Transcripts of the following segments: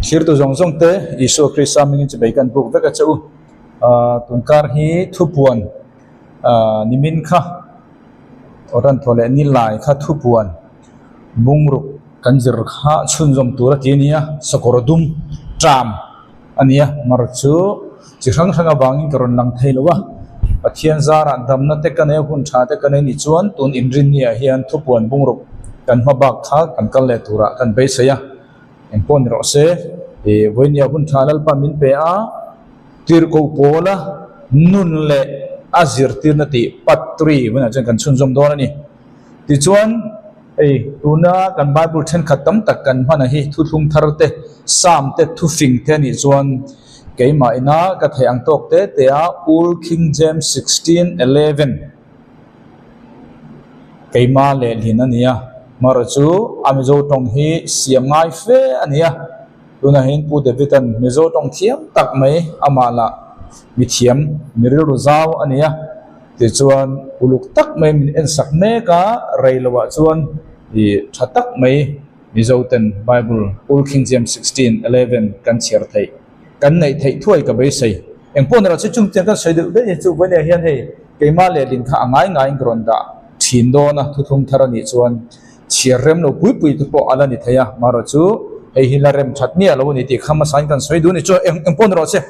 Thirtu zawng zawng te Isua Krista hmingin chibei kan buk vek a che u. Ahh tunkar hi thupuan ahh nimin kha awran thaw leh nilai kha thupuan bungruk kan zir kha chhunzawm tur a ti a nia sakawr dum ṭam a ni a mar chu chi hrang hrang avangin ka rawn lang thei lo a Pathian zarah damna te ka nei a hun tha te ka nei ni chuan tun inrinni ah hian thupuan bungruk kan hma bak kha kan kal leh turah kan beisei a engpawh ni rawh se ih vawinia hun tha Lalpa min pe a tirhkoh pawla nun leh a zirtirna tih patri vawiinah chuan kan chhunzawm dawn a ni. Tichuan, hei tuna kan Bible thenkhat tam tak kan hman a hi thuthlung thar te, Psalm te, thufing te a nih chuan keimah ina ka theih ang tawk te te a Old King James 1611 keima lehlin a ni a, amaherawh chu a Mizo tawng hi siam ngai fe a ni a, tunah hian Pu David-a'n Mizo tawng thiam tak mai amah lah mithiam mi rilru zau a ni a. Tichuan uluk tak mai min en sak mek a, rei loah chuan ih tha tak mai Mizo ten Bible Old King James 16:11 kan chhiar theih, kan neih theih thuai ka beisei. Engpawh ni lo chu chung chian kan sawi deuh daih chu vawinia hian hei keimah lehlin kha a ngai ngaiin ka rawn dah thin dawn a, thuthlung thar a nih chuan chhiar rem lo pui pui te pawh a la ni thei a, marawh chu hei hi la rem that miah lo a ni tih kha hmasain kan sawi duh a ni. Chuan engpawh ni rawh se.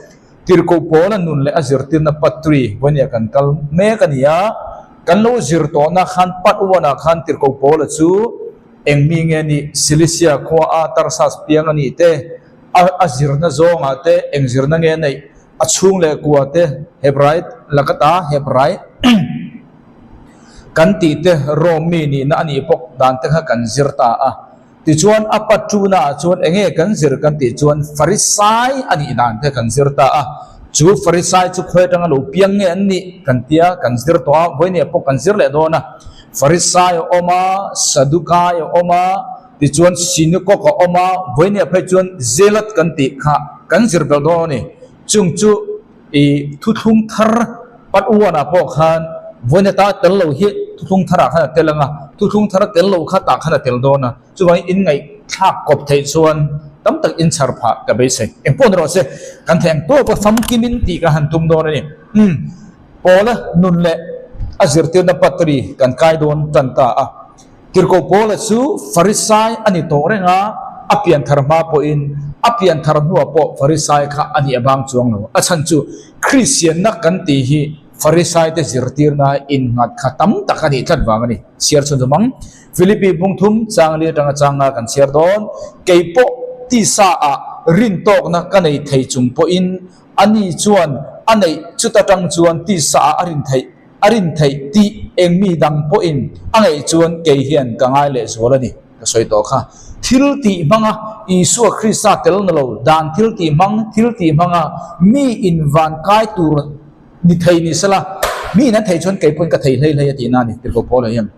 Tirhkoh pawla nun leh a zirtirna patri vawinia kan kal mek a ni a, kan lo zir tawhna khan part one ah khan Tirhkoh pawla chu eng mi nge nih Cilicia khua a Tarsas piang a nih te, a a zirna zawngah te eng zirna nge neih, a chhung leh kua te Hebrai lakata Hebrai kan tih te Rome mi nihna a nih bawk dan te kha kan zir ta a. Tichuan a patuna ah chuan enge kan zir kan tih chuan Farisai a nih dan te kan zir ta a, chu Farisai chu khawi atanga lo piang nge an nih kan tia kan zir tawh a, vawinia pawh kan zir leh dawn a, Farisai a awm a, Sadukai a awm a, tichuan Sinukok a awm a, vawinia phei chuan Zealot kan tih kha kan zir belh dawn a ni. Chung chu I thuthlung thar part one ah pawh khan vawiin ata tel lo hi thuthlung thar ah khan a tel ang a, thuthlung thar a tel lo kha tah khan a tel dawn a, chuvangin in ngaihthlak kawp theih chuan tam tak in chhar phah ka beisei. Engpawh ni rawh se, kan theih ang tawp a famkimin tih ka han tum dawn a ni. Umm, Pawla nun leh a zirtirna patri kan kai dawn tan ta a. Tirhkoh Paula chu Farisai a ni tawh reng a, a pianthar hma pawhin, a pianthar hnuah pawh Farisai kha a nih a bang chuang lo. A chhan chu Kristianna kan tih hi Farisaite zirtirna innghat kha tam tak a nih tlat vang a ni. Chhiar chhun zawm ang. Philippi bungthum changli atanga changa kan chhiar dawn. Kei pawh tisa ah rintawkna ka nei thei chung pawhin ani chuan a neih chuta tang chuan tisa ah a rin theih A rin theih tih eng mi dang pawhin a ngaih chuan kei hian ka ngai leh zual a ni, ka sawi tawh kha. Thil tih hmanga Isua Krista tel na lo dan thil tih hmang, thil tih hmanga mi invan kai tur ni thei ni sela, mi in an theih chuan kei pawhin ka thei hlei hlei a tihna a ni, tirhkoh Paula hian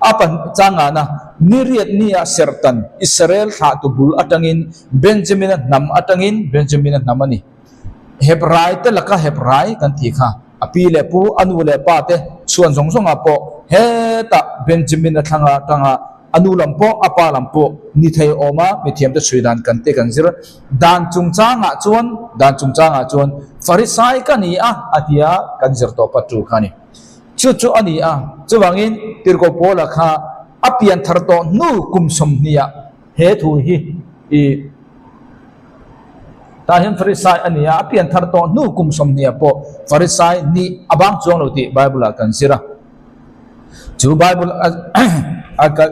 a pan changana niriat nia serhtan Israel thlahtu bul atangin Benjamina hnam atangin Benjamina hnam a ni. Hebrai te laka Hebrai kan tih kha. A pi leh pu, a nu leh pa te chhuan zawng zawngah pawh hetah Benjamin a thlang atanga a nu lam pawh a pa lam pawh ni thei awm a, mithiamte chhui dan kan te kan zir. Dan chungchangah chuan, dan chungchangah chuan Farisai ka ni a, a tia kan zir tawh pat tu kha a ni. Chu chu a ni a, chuvangin Tirhkoh Paula kha a pian thar tawh hnu kum sawmhniah he thu hi i Tah hian Farisai a ni a, a pian thar tawh hnu kum sawmhniah pawh Farisai nih a bang chuang lo tih Bible ah kan zir a. Chu Bible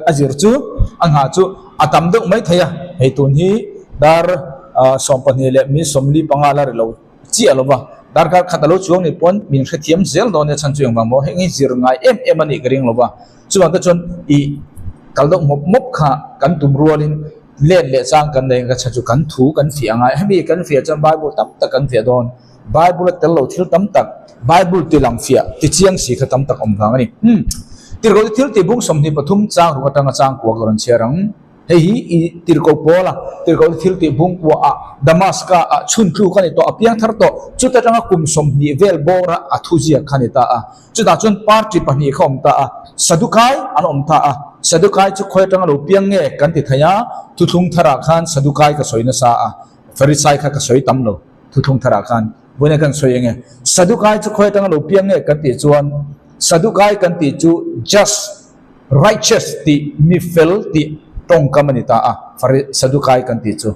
a zir chu a nghah chu a tam deuh mai thei a, hei tun hi dar 12 leh min 45 la ri lo chiah lo va, darkar khat a lo chuang nih pawn min hrethiam zel dawn nia chhan chu engvang maw heng hi zir ngai em em a nih ka ring lo va, chuvang te chuan ih kal deuh mawp mawp kha kan tum rualin Let leh chang kan nei ang ka chu kan thu kan fiah angai. Hemi kan fiah chuan Bible tam tak kan fiah dawn. Bible a tel lo thil tam tak, Bible ti lang fiah, ti chiang si kha tam tak awm vang a ni. Umm. Tirhkoh te thil tih bung 23 chang ruk atanga chang kua ka rawn chhiar ang. Hei hi i tirhkoh pawl a, tirhkoh te thil tih bung kua ah Damaska ah chhun tluk a ni tawh, a piang thar tawh. Chuta tanga kum 20 vel bawra a thu ziak kha a ni ta a. Chutah chuan party pahnih kha awm ta a, Sadukai an awm ta a. Sadukai chu khawi atanga lo piang nge kan ti thei a, thuthlung tharah khan Sadukai ka sawi nasa a, Farisai kha ka sawi tam lo thuthlung tharah khan. Vawiin kan sawi enge? Sadukai chu khawi atanga lo piang nge kan tih chuan Sadukai kan tih chu just, righteous tih, mi fel tih tawngkam a ni ta a, Fari, Sadukai kan tih chu.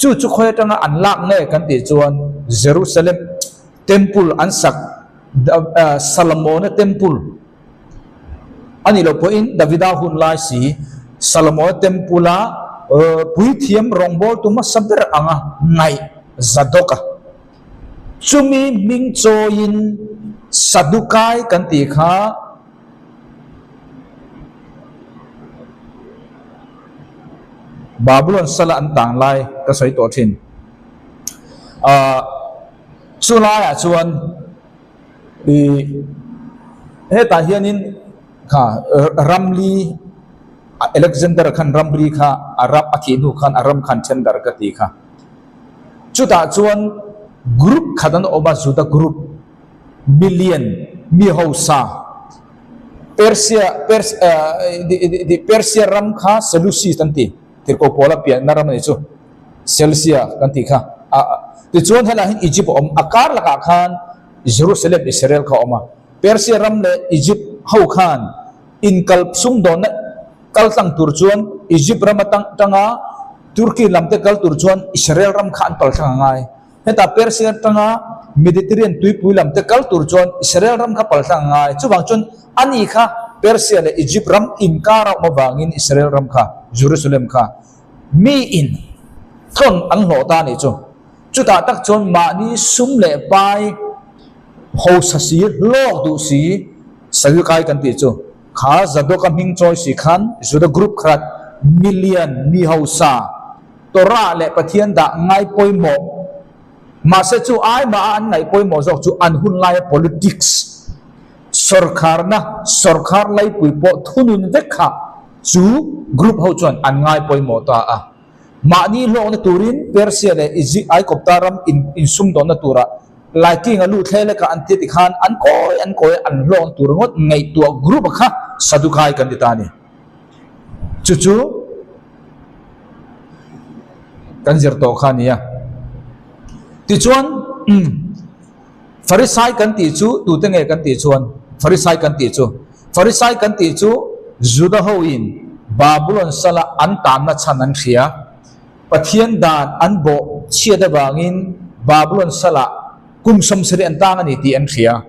Chu chu khawi atanga an lak nge kan tih chuan Jerusalem Temple an sak, Salomona Temple a nih loh pawhin Davida hun lai si Salomona Temple-a puithiam rawngbawltu hmasa ber anga ngaih Zadok a. Chumi hming chawiin Sadukai kan tih kha Babulon sala an tang lai ka sawi tawh thin. Chu laiah chuan Ih hetah hianin kha ramli Alexander khan ramri kha a ram a thih hnu khan a ram khan then darh ka ti kha. Chutah chuan group khat an awm a Juda group million mi hausa Persia Persia ram kha Seleucid an ti tirhkoh pawla pianna ram a ni chu. Seleucia kan tih kha a tichuan helaiah hian Egypt a awm a kar lakah khan Jerusalem Israel kha a awm a Persia ram leh Egypt ho khan inkal sumdawnna kal tlang tur chuan Egypt ram atang tanga Turkey lam te kal tur chuan Israel ram kha an kal tlang a ngai hetah Persia atanga Mediterranean tuipui lam te kal tur chuan Israel ram kha pal tlang a ngai chuvang chuan ani kha Persia leh Egypt ram inkar a awm avangin Israel ram kha Jerusalem kha Mi in tlawn an hlawh ta a nih chu. Chutah tak chuan mahni sum leh pai hausa si, hlawk duh si, Sadukai kan tih chu, kha Zadoka hming chawi si khan Juda group khat milian mi hausa, Torah leh Pathian dah ngai pawimawh, mahse chu ai maha an ngaih pawimawh zawk chu an hun laia politics, sawrkharna, sawrkhar laipui pawh thunun vek kha Chu group ho chuan an ngai pawimawh ta a. Mahni hlawkna turin Persia leh Egypt Aikopta ram in insumdawnna tura Laiking a lut hle leka an tia tikhan an kawi an kawi an hlawkna tur ringawt ngaihtuah group a kha Sadukai kan ti ta a ni. Chu chu kan zir tawh kha a ni a. Tichuan Farisai kan tih chu tute nge kan tih chuan Farisai kan tih chu Farisai kan tih chu Juda hoin Babulon sala an tanna chhan an hria. Pathian dan an bawh chhiat avangin Babulon salah kum 70 an tang a ni tih an hria.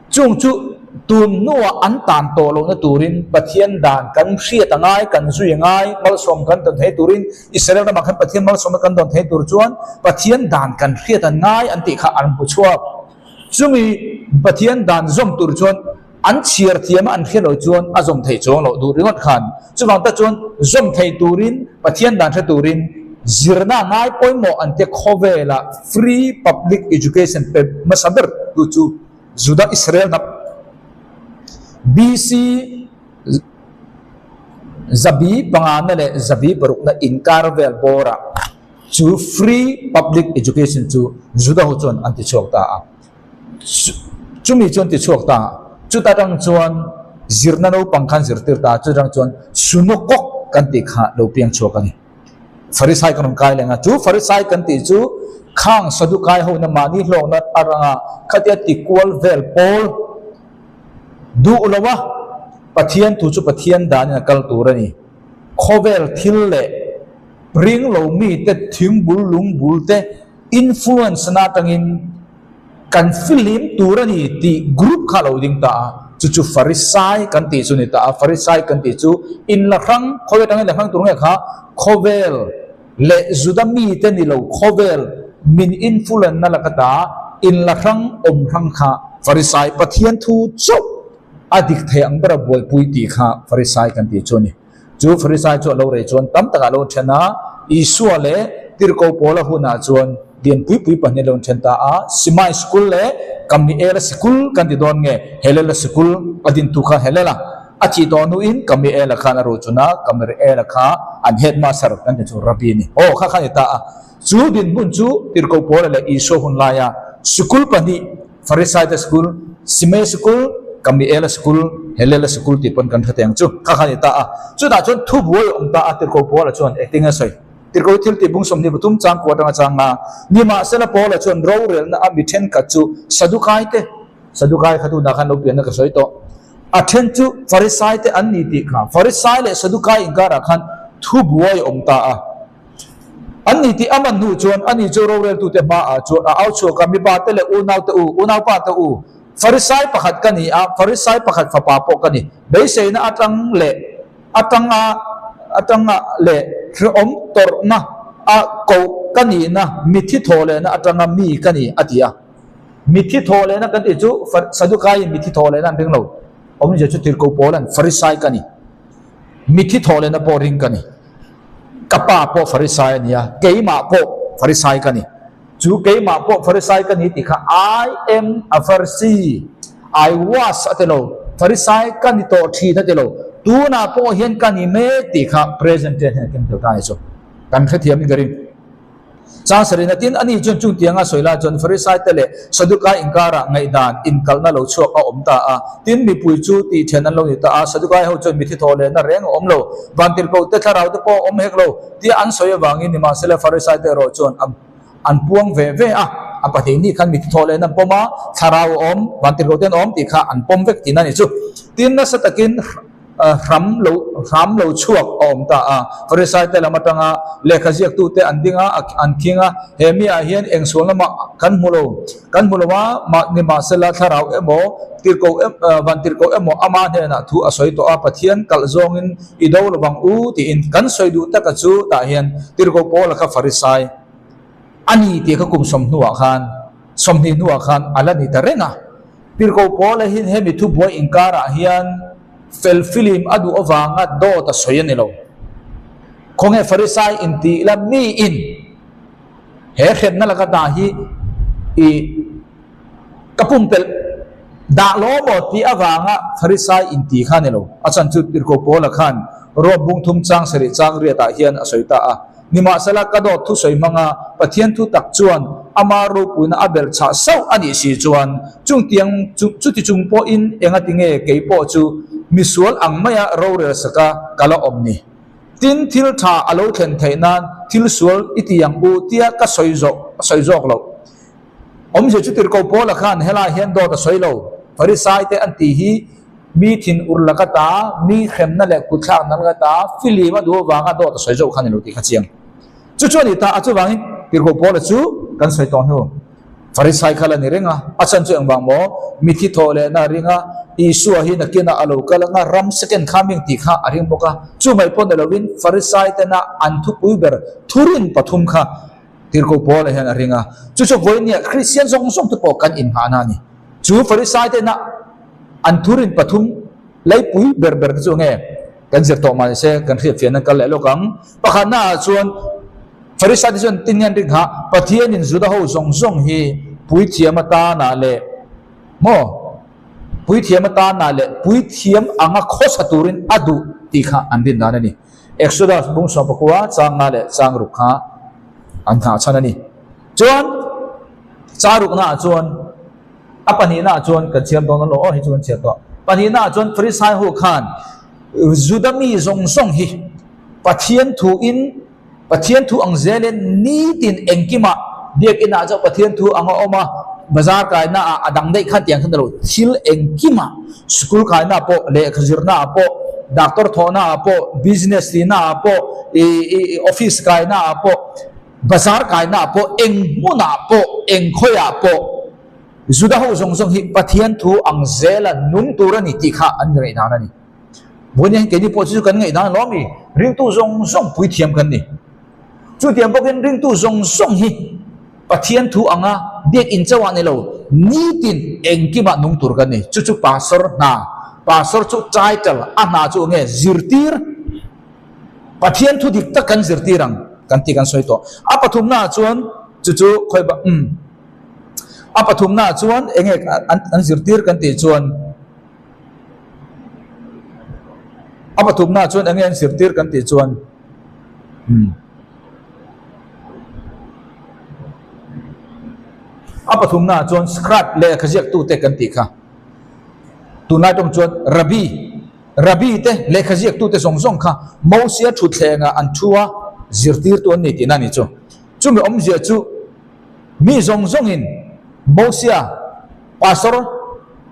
Chung chu tun hnuah an tan tawh lohna turin Pathian dan kan hriat a ngai, kan zui a ngai, malsawm kan dawn thei turin Israel ramah khan Pathian malsawmna kan dawn thei tur chuan Pathian dan kan hriat a ngai an tih kha an hmu chhuak. Chumi Pathian dan zawm tur chuan an chhiar thiam a an hriat loh chuan a zawm thei chuang loh duh ringawt khan. Chuvang tak chuan zawm thei turin Pathian dan hre turin zirna ngai pawimawh an te khawvela free public education pe hmasa ber tu chu Juda Israel hnam BC 500 leh 600 inkar vel bawrah Chu free public education chu Juda ho chuan an ti chhuak ta a. Chumi chu an ti chhuak ta a. Chuta tang chuan zirna naupang khan zirtir ta a. Chuta tang chuan Sunokok kan tih kha lo piang chhuak a ni. Farisai kan rawn kai leng a. Chu Farisai kan tih chu khang Sadukai ho na mahni hlawkna aranga khatia ti kual vel pawl duh lo a, Pathian thu chu Pathian danin a kal tur a ni. Khawvel thil leh Ring lo mite thingbul lungbul te influence na atangin kan fihlim tur a ni tih group kha lo ding ta a, chu chu Farisai kan tih chu ni ta a, Farisai kan tih chu in la hrang, khawvel atangin la hrang tur nge kha khawvel leh Juda mite ni lo khawvel min influence na laka ta in la hrang awm hrang kha Farisai Pathian thu chauh a dik thei ang bera buaipui tih kha Farisai kan tih chu a ni. Chu Farisai chu a lo rei chuan tam takah a lo then a, Isua leh Tirhkoh Paula hunah chuan lian pui pui pahnih a lo then ta a, Simai sikul leh Kamiela sikul kan ti dawn nge, Helela sikul a dintu kha Helela a thih tawh hnuin Kamiela khan a ruh chun a, Kameriela kha an headmaster kan ti chu Rabbi a ni. Aw kha kha a ni ta a. Chu dinhmun chu Tirhkoh Paula leh Isua hun laia sikul pahnih, Farisaite sikul, Simei sikul. Kamiela sikul, Helela sikul tih pawn kan hre thei ang chu. Kha kha a ni ta a. Chutah chuan thubuai a awm ta a, Tirhkoh Paula chuan engtin nge a sawi? Tirhkoh thil tih bung 23 chang kua atanga chang nga. Nimahsela Paula chuan rorelna a mi thenkhat chu Sadukai te, Sadukai kha tunah khan lo pianna ka sawi tawh, a then chu Farisai te an ni tih kha Farisai leh Sadukai inkarah khan thubuai a awm ta a. An ni tih a man hnu chuan ani chu roreltute hmaah chuan a au chhuak a, Mipa te leh unau te u, unaupa te u, Farisai pakhat ka ni a, Farisai pakhat fapa pawh ka ni. Beiseina atang leh atanga atanga leh hrehawm tawrhna a koh ka nihna mithi thawhlehna atanga mi ka ni, a ti a. Mithi thawhlehna kan tih chu Sadukaiin mithi thawhlehna an ring lo. Awmzia chu Tirhkoh Paula'n Farisai ka ni. Mithi thawhlehna pawh ring ka ni. Ka pa pawh Farisai a ni a, keimah pawh Farisai ka ni. Chu keimah pawh Farisai ka ni tih kha I am a Pharisee, I was a ti lo, Farisai ka ni tawh thin a ti lo, tunah pawh hian ka ni mek tih kha present tense hian a keng tel ta a ni chu. Kan hrethiam in ka ring. Chang sarihna tin ani chuan chung tianga sawi lai chuan Farisaite leh Sadukai inkarah ngaihdan inkalhna lo chhuak a awm ta a. Tin, mipui chu tih then an lo ni ta a. Sadukai ho chuan mithi thaw lehna reng a awm lo, vantirhkoh te thlarau te pawh a awm hek lo tia an sawi avangin nimahsela Farisaite erawh chuan an puang ve ve a. A pahnihnih khan mithi thaw lehna an pawm a, thlarau a awm, vantirhkoh te an awm tih kha an pawm vek tihna a ni chu. Tin, nasa takin. hram lo hram lo chhuak a awm ta a. Farisai te lam atanga lehkha ziaktute an ding a, an khing a, he mi ah hian eng sual lamah kan hmu lo, kan hmu lo a, mah nimahsela thlarau emaw tirhkoh van tirhkoh emaw ama hnenah thu a sawi tawh a, Pathian kalh zawngin i do lo vang u tiin kan sawi duh taka chu tah hian tirhkoh Paula kha Farisai a ni tih kha kum sawmhnuah khan 20 hnuah khan a la ni ta reng a. Tirhkoh Paula hian hemi thubuai inkarah hian fel film a duh avanga dawt a sawi a ni lo. Khawnge Farisai intih la miin he hremna laka dah hi i ka pumpelh dah law maw tih avanga Farisai intih kha a ni lo. A chhan chu Tirhkoh Paula khan Rom bung thum chang sarih chang riatah hian a sawi ta a. Nimahsela ka dawt thusawi hmanga Pathian thu tak chuan ama ropuina a belh chhah sauh a nih si chuan chungtiang chuti chung pawhin engati nge kei pawh chu misual ang maia rorel saka ka la awm ni? Tin, thil tha a lo thlen theih nan thil sual i ti ang u tia ka sawi zawh sawi zawk loh. Awmzia chu tirhkoh Paula khan helai hian dawt a sawi lo. Farisaite an tih hi Mi thin ur laka ta, mi hremna leh kutthlakna laka ta, filim a duh avanga dawt a sawi zawk kha ni lo tih kha chiang. Chu chu a ni ta a, chuvangin Tirhkoh Paula chu kan sawi tawh hnu Farisai kha la ni reng a, a chhan chu engvang maw? Mithi thawh lehna a ring a, Isua hi nakinah a lo kal anga ram second coming tih kha a ring bawk a, chu mai pawh ni lovin Farisai tena an thupui ber thurin pathum kha Tirhkoh Paula hian a ring a, chu chu vawinia Kristian zawng zawng te pawh kan inngahna a ni. Chu Farisai tena An thurin pathum leipui ber ber te chu nge kan zir tawh mah se kan hriat fian an kal leh lawk ang. Pakhatna ah chuan Farisai te chuan tin nge an ring kha Pathianin Juda ho zawng zawng hi puithiam atana leh maw puithiam atana leh puithiam anga khawsa turin a duh tih kha an rin dan a ni. Exodus bung sawmpakua chang nga leh chang ruk kha an nghah chhan a ni. Chuan chang rukna ah chuan A pahnihnaah chuan kan chhiar dawn a lo aw hei chu kan chhiar tawh. Pahnihnaah chuan Farisai ho khan Juda mi zawng zawng hi Pathian thu in Pathian thu ang zelin nitin engkimah biakinah chauh Pathian thu ang a awm a, bazar kaina ah a dang daih khan tiang khan a lo thil engkimah school kaina ah pawh lehkha zirna ah pawh doctor thawhna ah pawh business tihna ah pawh ih office kaina ah pawh bazar kaina ah pawh eng hmunah pawh eng khawiah pawh Juda ho zawng zawng hi Pathian thu ang zela nung tur a ni tih kha an ngaihdan a ni. Vawiin hian keini pawh chu kan ngaihdan a lawm i, ringtu zawng zawng puithiam kan ni. Chutiang bawkin ringtu zawng zawng hi Pathian thu anga biakinn chauh ah ni lo, nitin engkimah nung tur kan ni. Chu chu pastor hna, pastor chu title, a hna chu enge zirtir, Pathian thu dik tak kan zirtir ang kan tih kan sawi tawh. A pathumnaah chuan chu chu khawi umm. A pathumnaah chuan eng nge an zirtir kan tih chuan a pathumnaah chuan eng nge an zirtir kan tih chuan umm a pathumnaah chuan scribe lehkha ziaktute kan tih kha. Tunlai tawng chuan Rabbi, Rabbi te, lehkha ziaktute zawng zawng kha Mosia thutthlengah an thu a, zirtirtu an ni tihna a ni chu. Chumi awmzia chu mi zawng zawngin Mosia, Pastor,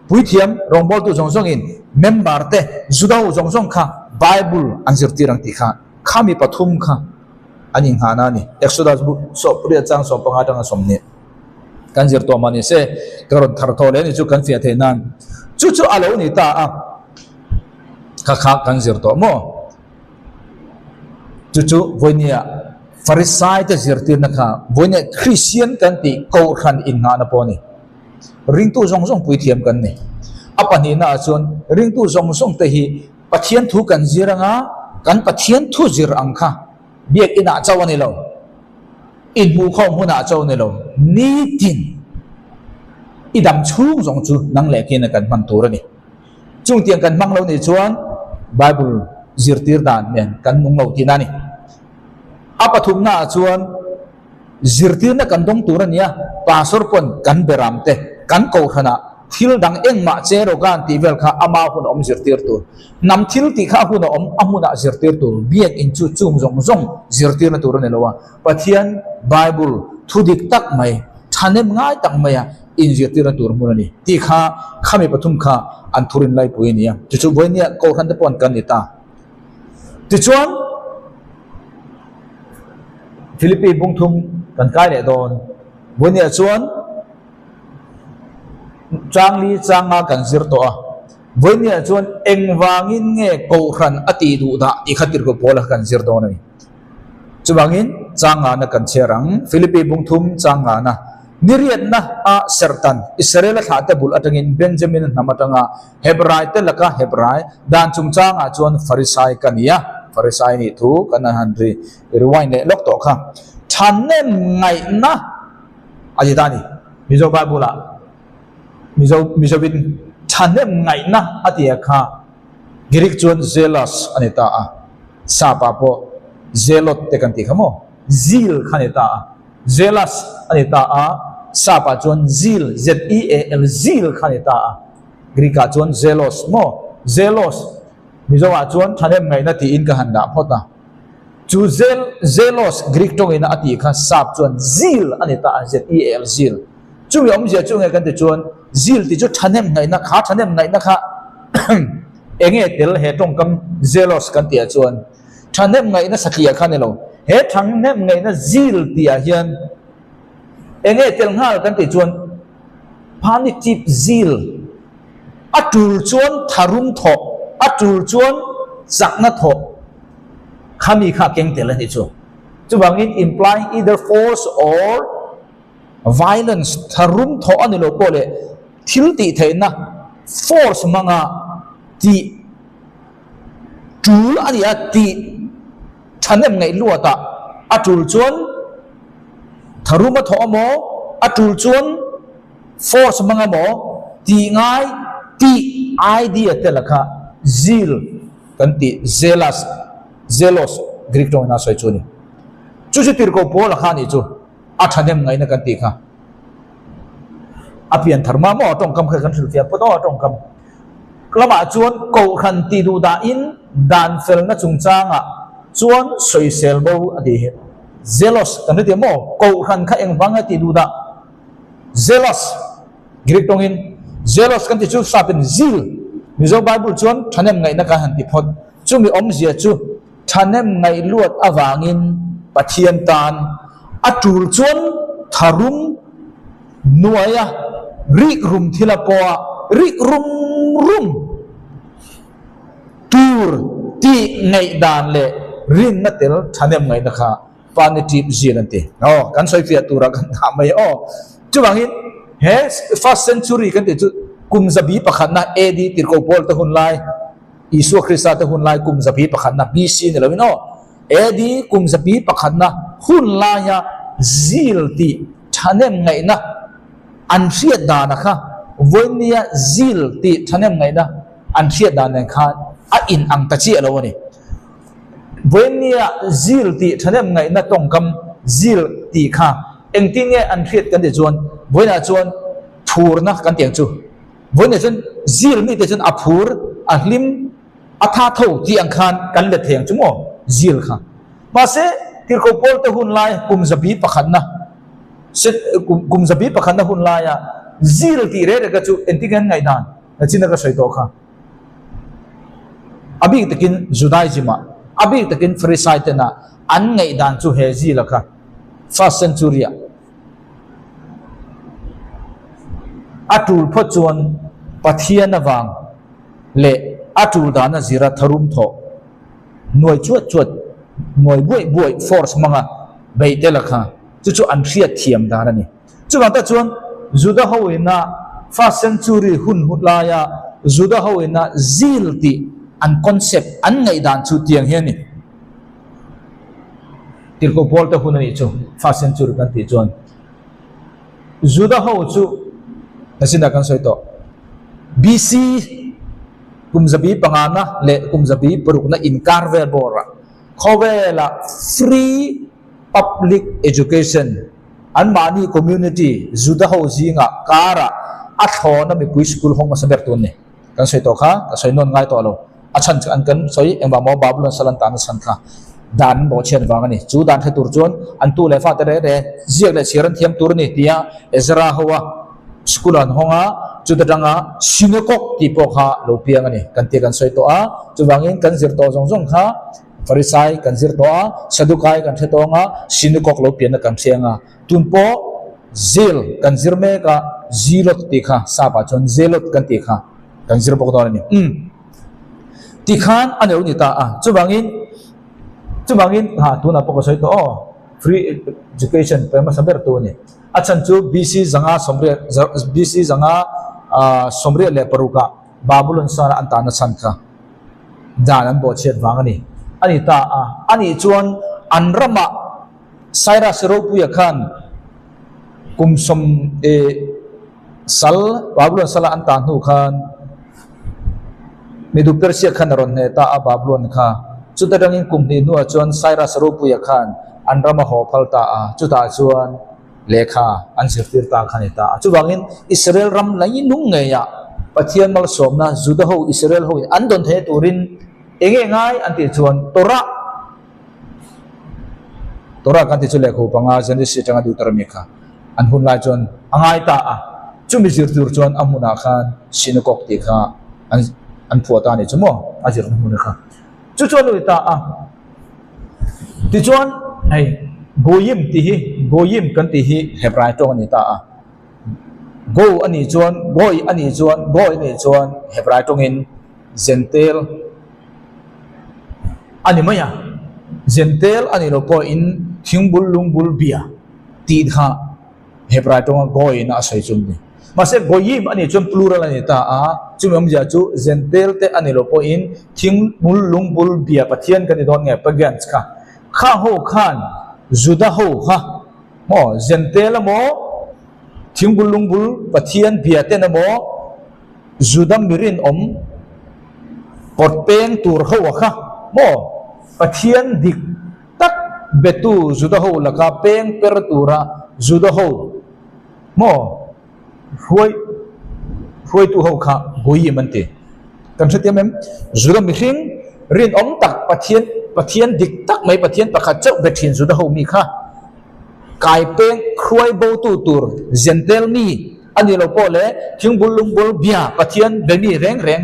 puithiam, rawngbawltu zawng zawngin member te, Juda ho zawng zawng kha Bible an zirtir ang tih kha khami pathum kha an inghahna a ni. Exodus bu sawhpariat chang 15 atanga 20. Kan zir tawh mah ni se, ka rawn thar tawh leh ni chu kan fiah theih nan chu chu a lo ni ta a, kha kha kan zir tawh maw? Chu chu vawinia Farisai te zirtirna kha vawinia Kristian kan tih Kohhran innghahna pawh a ni. Ringtu zawng zawng puithiam kan ni. A pahnihna ah chuan ringtu zawng zawng te hi Pathian thu kan zir anga kan Pathian thu zir ang kha Biakinah chauh a ni lo. Inhmuhkhawm hunah cho ni lo, nitin i dam chhung zawng chu nang leh kina kan hman tur a ni. Chungtiang kan hmang lo nih chuan Bible zirtir dan nen kan nung lo tihna a ni. A pathumnaah chuan zirtirna kan dawng tur a ni a, pastor pawn kan beram te, kan kohhranah thil dang engmah che rawgan tih vel kha ama hun a awm zirtir tur. Hnam thil tih kha a hun a awm, a hmunah zirtir tur. Biakinn chu chung zawng zawng zirtirna tur a ni lo a. Pathian Bible thu dik tak mai, thahnem ngai tak maia inzirtirna tur hmun a ni tih kha khami pathum kha an thurin laipui a ni a. Chu chu vawinia Kohhran te pawh an kan ni ta. Tichuan, Philippi bungthum kan kai leh dawn. Vawinia chuan changli changa kan zir tawh a. Vawinia chuan engvangin nge Kohhran a tih duh dah tih kha tirhkoh pawl kha kan zir dawn a ni. Chuvangin changngahna kan chhiar ang. Philippi bungthum changngahna niriatna a serhtan Israela thlahte bul atangin Benjamin hnam atanga Hebrai te laka Hebrai dan chungchangah chuan Farisai ka ni a. Farisai nih thu kan han ri rewind leh lawk tawh kha. Thahnem ngaihna a ti ta a ni. Mizo Bible ah Mizo Mizovin thahnem ngaihna a ti a kha. Greek chuan zelos a ni ta a, Sapa pawh zelot te kan tih kha maw? Zeal kha a ni ta a, zealous a ni ta a, Sapa chuan zeal, Z-E-A-L, zeal kha a ni ta a, Greek-ah chuan zelos maw? Zelos, Mizo-ah chuan thahnem ngaihna tiin ka han dah phawt a. Chu zel, zelos, Greek tawngina a tih kha Sap chuan zeal a ni ta a, Z-E-A-L, zeal. Chumi awmzia chu nge kan ti chuan zeal tih chu thahnem ngaihna kha, thahnem ngaihna kha enge tel he tawngkam zelos kan tih ah chuan thahnem ngaihna satliah kha a ni lo. He thahnem ngaihna zeal tih ah hian enge tel nghal kan tih chuan punitive zeal a tul chuan tharum thawh, a tul chuan chakna thawh khami kha a keng tel a nih chu. Chuvangin implying either force or Violence, tharum thawh a ni lo pawh leh thil tih theihna, force hmanga tih tul a ni a, tih thahnem ngaih luatah a tul chuan tharum a thawh amaw, a tul chuan force hmang amaw tih ngai tih idea te lakha zeal kan tih zealous, zelos Greek tawngin a sawi chu a ni. Chu chu tirhkoh pawl a kha a nih chu. A thahnem ngaihna kan tih kha a pian thar mah maw a tawngkam kha kan hrilhfiah phawt aw a tawngkam lamah chuan kohhran tih duh dahin dan felna chungchangah chuan sawisel bo a tih hi zealous kan hre tih maw kohhran kha engvanga tih duh dah zealous Greek tawngin zealous kan tih chu sapin zeal Mizo Bible chuan thahnem ngaihna kan han ti phawt chumi awmzia chu Thahnem ngaihluat avangin Pathian tan a tul chuan tharum nuaia rik rum thila pawha rik rum rum tur tih ngaihdan leh rinna tel thahnem ngaihna kha Panitip zir an ti. Aw, kan sawifiah turah kan dah mai aw. Chuvangin he first century kan tih chu kum zabi pakhatna AD tirhkoh Paul te hun lai, Isua Krista te hun lai kum zabi pakhatna BC ni loin aw, AD kum zabi pakhatna hun laia zeal tih thahnem ngaihna an hriat dana kha vawinia zeal tih thahnem ngaihna an hriat dan nen khan a in ang ta chiah lo a ni. Vawinia zeal tih thahnem ngaihna tawngkam zeal tih kha engtin nge an hriat kan tih chuan vawiinah chuan phurna kan tih ang chu. Vawiinah chuan zeal mite chuan a phur, a hlim, a tha tho tih ang khan kan let thei ang chu maw zeal kha. Mahse, Tirhkoh Paul te hun lai kum zabi pakhatna kum zabi pakhatna hun laia zeal tih reh reka chu engtin nge an ngaihdan? Nachina ka sawi tawh kha. A bik takin Judaism-ah, a bik takin Pharisai tena an ngaihdan chu he zeal-a kha first century-ah a tul phawt chuan Pathian avang leh a tul dana zira tharum thawh nuai chuat chuat, nuai buaih buaih force hmanga beih tel a kha chu chu an hriat thiam dan a ni. Chuvang tak chuan Juda ho ina first century hun laia Juda ho ina zeal tih an concept an ngaihdan chu tiang hi a ni. Tirhkoh Paul te hun a nih chu first century kan tih chuan Juda ho chu nasinah kan sawi tawh BC kum zabi pangana leh kum zabi parukna inkar vel bawrah khawvelah free public education anmahni community Juda ho zingah karah a thlawna mipui school hawng hmasa ber tun ni. Kan sawi tawh kha, ka sawi nawn ngai tawh lo. A chhan chu an kan sawi engvang maw Babylon sal an tan a chhan kha dan an bawhchhiat vang a ni. Chu dan hre tur chuan an tu leh fate reh reh ziak leh chhiar an thiam tur a ni tia Ezra ho a school an hawng a, chuta tanga synagogue tih pawh kha lo piang a ni kan tia kan sawi tawh a. Chuvangin kan zir tawh zawng zawng kha Farisai kan zir tawh a, Sadukai kan hre tawh ang a, synagogue lo pianna kan hre ang a. Tun pawh Zeal kan zir mek a, Zealot tih kha sap ah chuan Zealot kan tih kha kan zir bawk dawn a ni. Umm tikhan a lo ni ta a, chuvangin chuvangin ha tunah pawh ka sawi tawh aw, free education pe hmasa ber tu a ni. A chhan chu BC zanga sawmriat BC zanga ah sawmriat leh paruk ah Babylon sara an tahna chhan kha dan an bawhchhiat vang a ni. A ni ta a, a nih chuan an ramah Cyrus ropuia khan kum sawm eh sal Babylon sala an tah hnu khan Medo Persia khan a rawn hneh ta a Babylon kha. Chuta tangin kum hnih hnuah chuan Cyrus ropuia khan an ram a haw phal ta a, chutah chuan lehkha an zirtir ta kha a ni ta a. Chuvangin Israel ram lailung ngeiah Pathian malsawmna Juda ho Israel hoin an dawn theih turin eng nge ngai an tih chuan Torah Torah kan tih chu lehkhabu panga Genesis atanga Deuteronomy kha an hun lai chuan a ngai ta a, chumi zir tur chuan a hmunah khan synagogue tih kha an an phuah ta a nih chu maw a zirna hmun kha. Chu chuan a ni ta a, tichuan hei Goyim tih hi Goyim kan tih hi Hebrai tawng a ni ta a, Go a nih chuan Goy a nih chuan Goy a nih chuan Hebrai tawngin Zentel a ni mai a, Zentel a nih loh pawhin thingbul lungbul bia tih kha Hebrai tawnga Goy in a sawi chu a ni. Mahse Goyim a nih chuan plural a ni ta a, chumi awmzia chu Zentel te a nih loh pawhin thingbul lungbul bia Pathian kan ni dawn nge Pagans kha kha ho khan Juda ho kha maw Zentel emaw thingbul lungbul Pathian bia ten emaw Juda mirinawm pawt peng tur ho a kha maw? Pathian dik tak betu Juda ho laka peng per tura Juda ho maw hruai hruaitu ho kha Goyim an ti. Kan hrethiam em? Juda mihring rinawm tak Pathian Pathian dik tak mai Pathian pakhat chauh be thin Juda ho mi kha kai peng hruai botu tur Zentel mi A nih loh pawh le thingbul lungbul bia Pathian be mi reng reng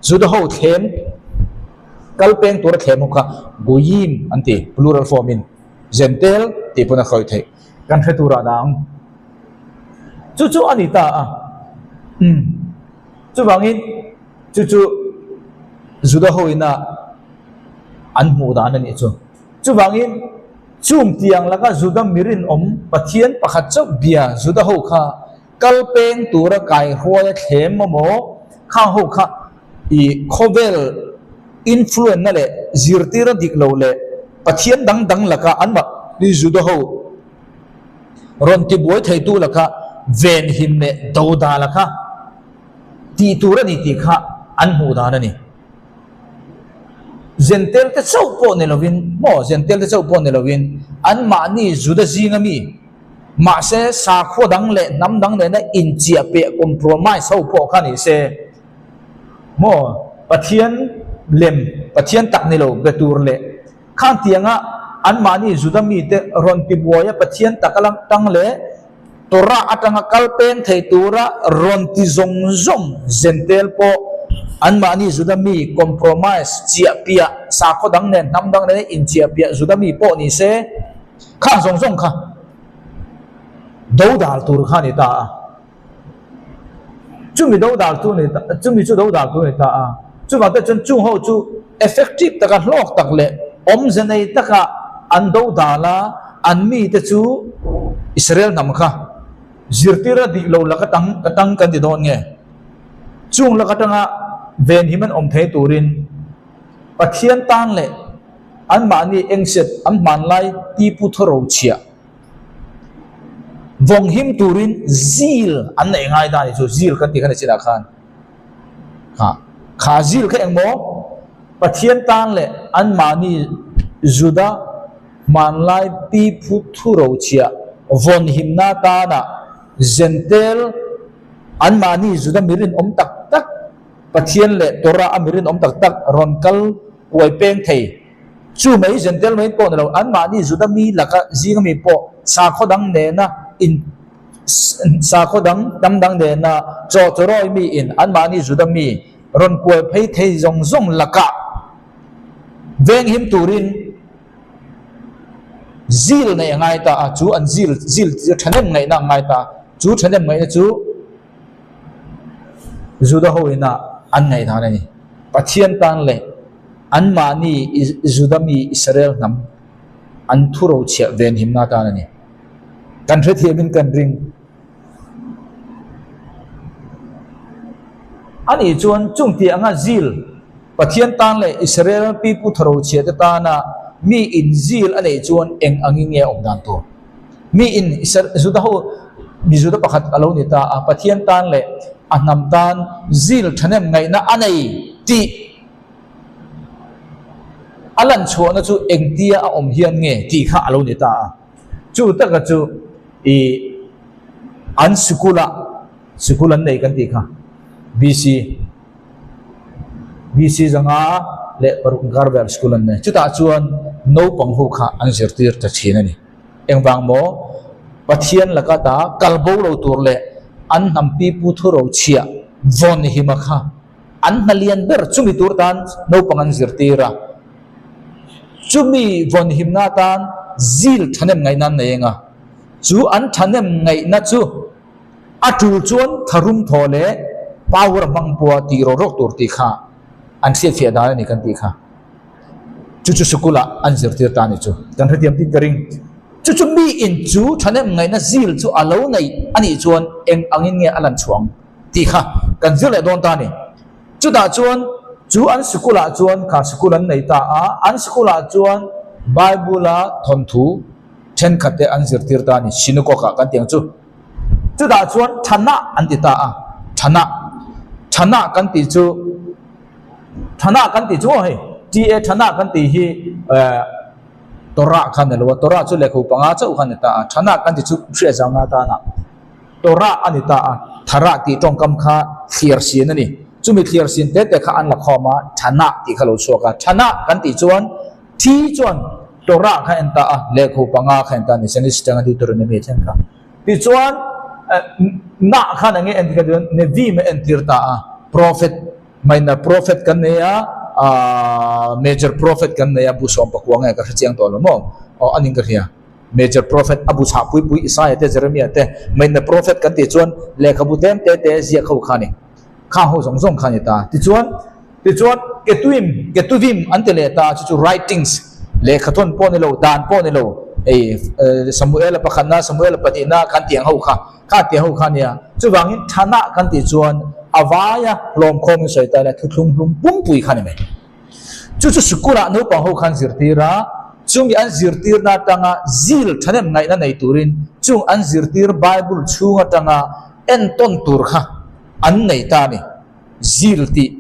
Juda ho thlem kal peng tura thlem ho kha Goyim an ti, plural form in Zentel tih pawn a khawih theih. Kan hre turah dang chu chu a ni ta a. Umm chuvangin chu chu Juda ho ina an hmuh dan a nih chu. Chuvangin Chung tiang laka Juda mirinawm Pathian pakhat chauh bia Juda ho kha kal peng tura kaihruai a thlem maw khang ho kha i khawvel influence na leh zirtir a dik lo leh Pathian dang dang laka an mahni Juda ho rawn tibuai theitu laka venhim leh dodal a kha tih tur a ni tih kha an hmuh dan a ni. Zentel te chauh pawh ni lovin maw Zentel te chauh pawh ni lovin anmahni Juda zinga mi Mahse, sakhua dang leh hnam dang nena inchiahpiah, compromise, ho pawh kha ni se, maw Pathian lem, Pathian tak ni lo be tur leh khang tianga anmahni Juda mite rawn tibuaia Pathian tak a lang tang leh Torah atanga kal peng thei tura rawn ti zawng zawng Zentel pawh anmahni Juda mi compromise chiahpiah sakhaw dang nen hnam dang nena inchiahpiah Juda mi pawh ni se khang zawng zawng kha dodal tur kha a ni ta a. Chumi dodal tur ni ta chumi chu dodal tur a ni ta a. Chuvang te chuan chung ho chu effective taka hlawk tak leh awmze nei taka an dodal a, an mite chu Israel hnam kha zirtir a dik lo laka tang ka tang kan ti dawn nge? Chung lak atanga venhim an awm thei turin Pathian tan leh anmahni engset an hmanlai tipu thawro chhiah Vawng him turin zil an neih ngai ta a ni chu, zil kan tih kha ni chinah khan. Kha, kha zil kha engmaw Pathian tan leh anmahni Juda hmanlai pi phu thuro chhiah vawn himna tana Zentel anmahni Juda mi rinawm tak tak Pathian leh Torah a mi rinawm tak tak rawn kal kuai peng thei Chu mai Zentel mai pawh ni lo, anmahni Juda mi laka zinga mi pawh sakhaw dang nena in sakhaw dang hnam dang nena chaw chawrawi mi in anmahni Juda mi rawn kual phei thei zawng zawng lakah venghim turin zil neih a ngai ta a, chu an zil zil chu thahnem ngaihna a ngai ta a, chu thahnem ngaihna chu Juda ho ina an ngaihdan a ni. Pathian tan leh Anmahni Juda mi Israel hnam an thu rochhiah venhimna atan a ni. Kan hrethiamin kan ring. Ani chuan chung tih anga zil Pathian tan leh Israel pipu thaw rochhiah te tana mi in zil a neih chuan eng angin nge a awm dan tur? Mi in Juda ho mi Juda pakhat a lo ni ta a, Pathian tan leh a hnam tan zil thahnem ngaihna a nei tih A lan chhuahna chu engtia a awm hian nge tih kha a lo ni ta a. Chu taka chu ih an sikulah sikul an nei kan tih kha BC BC zanga leh paruk inkar vel sikul an nei. Chutah chuan naupang ho kha an zirtir ta thin a ni. Engvang maw Pathian laka ta kal bo lo tur leh an hnam pipu thuro chhiah vawn hima kha An hna lian ber chumi tur tan naupang an zirtir a, chumi vawnhimna atan zil thahnem ngaihna an nei eng a, chu an thahnem ngaihna chu a tul chuan tharum thaw leh power hmang pawha tih rawk rawk tur tih kha an hriatfiah dan a ni kan tih kha. Chu chu sikulah an zirtir ta a ni chu. Kan hrethiam tin ka ring. Chu chu mi in chu thahnem ngaihna zil chu a lo nei a nih chuan eng angin nge a lan chhuah ang? Tih kha kan zir leh dawn ta a ni. Chutah chuan chu an sikulah chuan kha sikul an nei ta a, an sikulah chuan Bible-a thawnthu thenkhat te an zirtir ta a ni, synagogue-ah kan tih ang chu. Chutah chuan Thanah an ti ta a, Thanah. Thanah kan tih chu, Thanah kan tih chu aw hei, TA Thanah kan tih hi eh Torah kha a ni lo a, Torah chu lehkhabu panga chauh kha a ni ta a, Thanah kan tih chu hriatzauna atana. Torah a ni ta a, Tharah tih tawngkam kha thliar sin a ni. Chumi thliar sin te te kha an la khawm a, Thanah tih kha lo chhuak a. Thanah kan tih chuan thi chuan Torah kha en ta a, lehkhabu panga kha en ta a ni, Genesis atanga Deuteronomy a thleng kha. Tichuan Nah khan enge entir ka tih chuan Neviim a entir ta a, Prophet, minor prophet kan nei a, major prophet kan nei a, bu sawm pakua nge ka hre chiang tawh lo maw? Aw a ning ka hria. Major Prophet a bu chhah pui pui Isaiah te Jeremiah te Minor Prophet kan tih chuan lehkhabu tlem te te ziak ho kha a ni. Khang ho zawng zawng kha a ni ta. Tichuan tichuan Ketuim Ketuvim an ti leh ta chu chu Writings lehkhathawn pawh ni lo dan pawh ni lo hei Samuela pakhatna Samuela pahnihna kan tih ang ho kha kha tih ang ho kha a nia. Chuvangin Thanah kan tih chuan a vaia hlawmkhawm in sawi ta ila thuthlung hlum pumpui kha a ni mai. Chu chu sikulah naupang ho khan zirtir a, chumi an zirtirna atanga zil thahnem ngaihna nei turin chung an zirtir Bible chhung atanga entawn tur kha an nei ta a ni. Zil tih,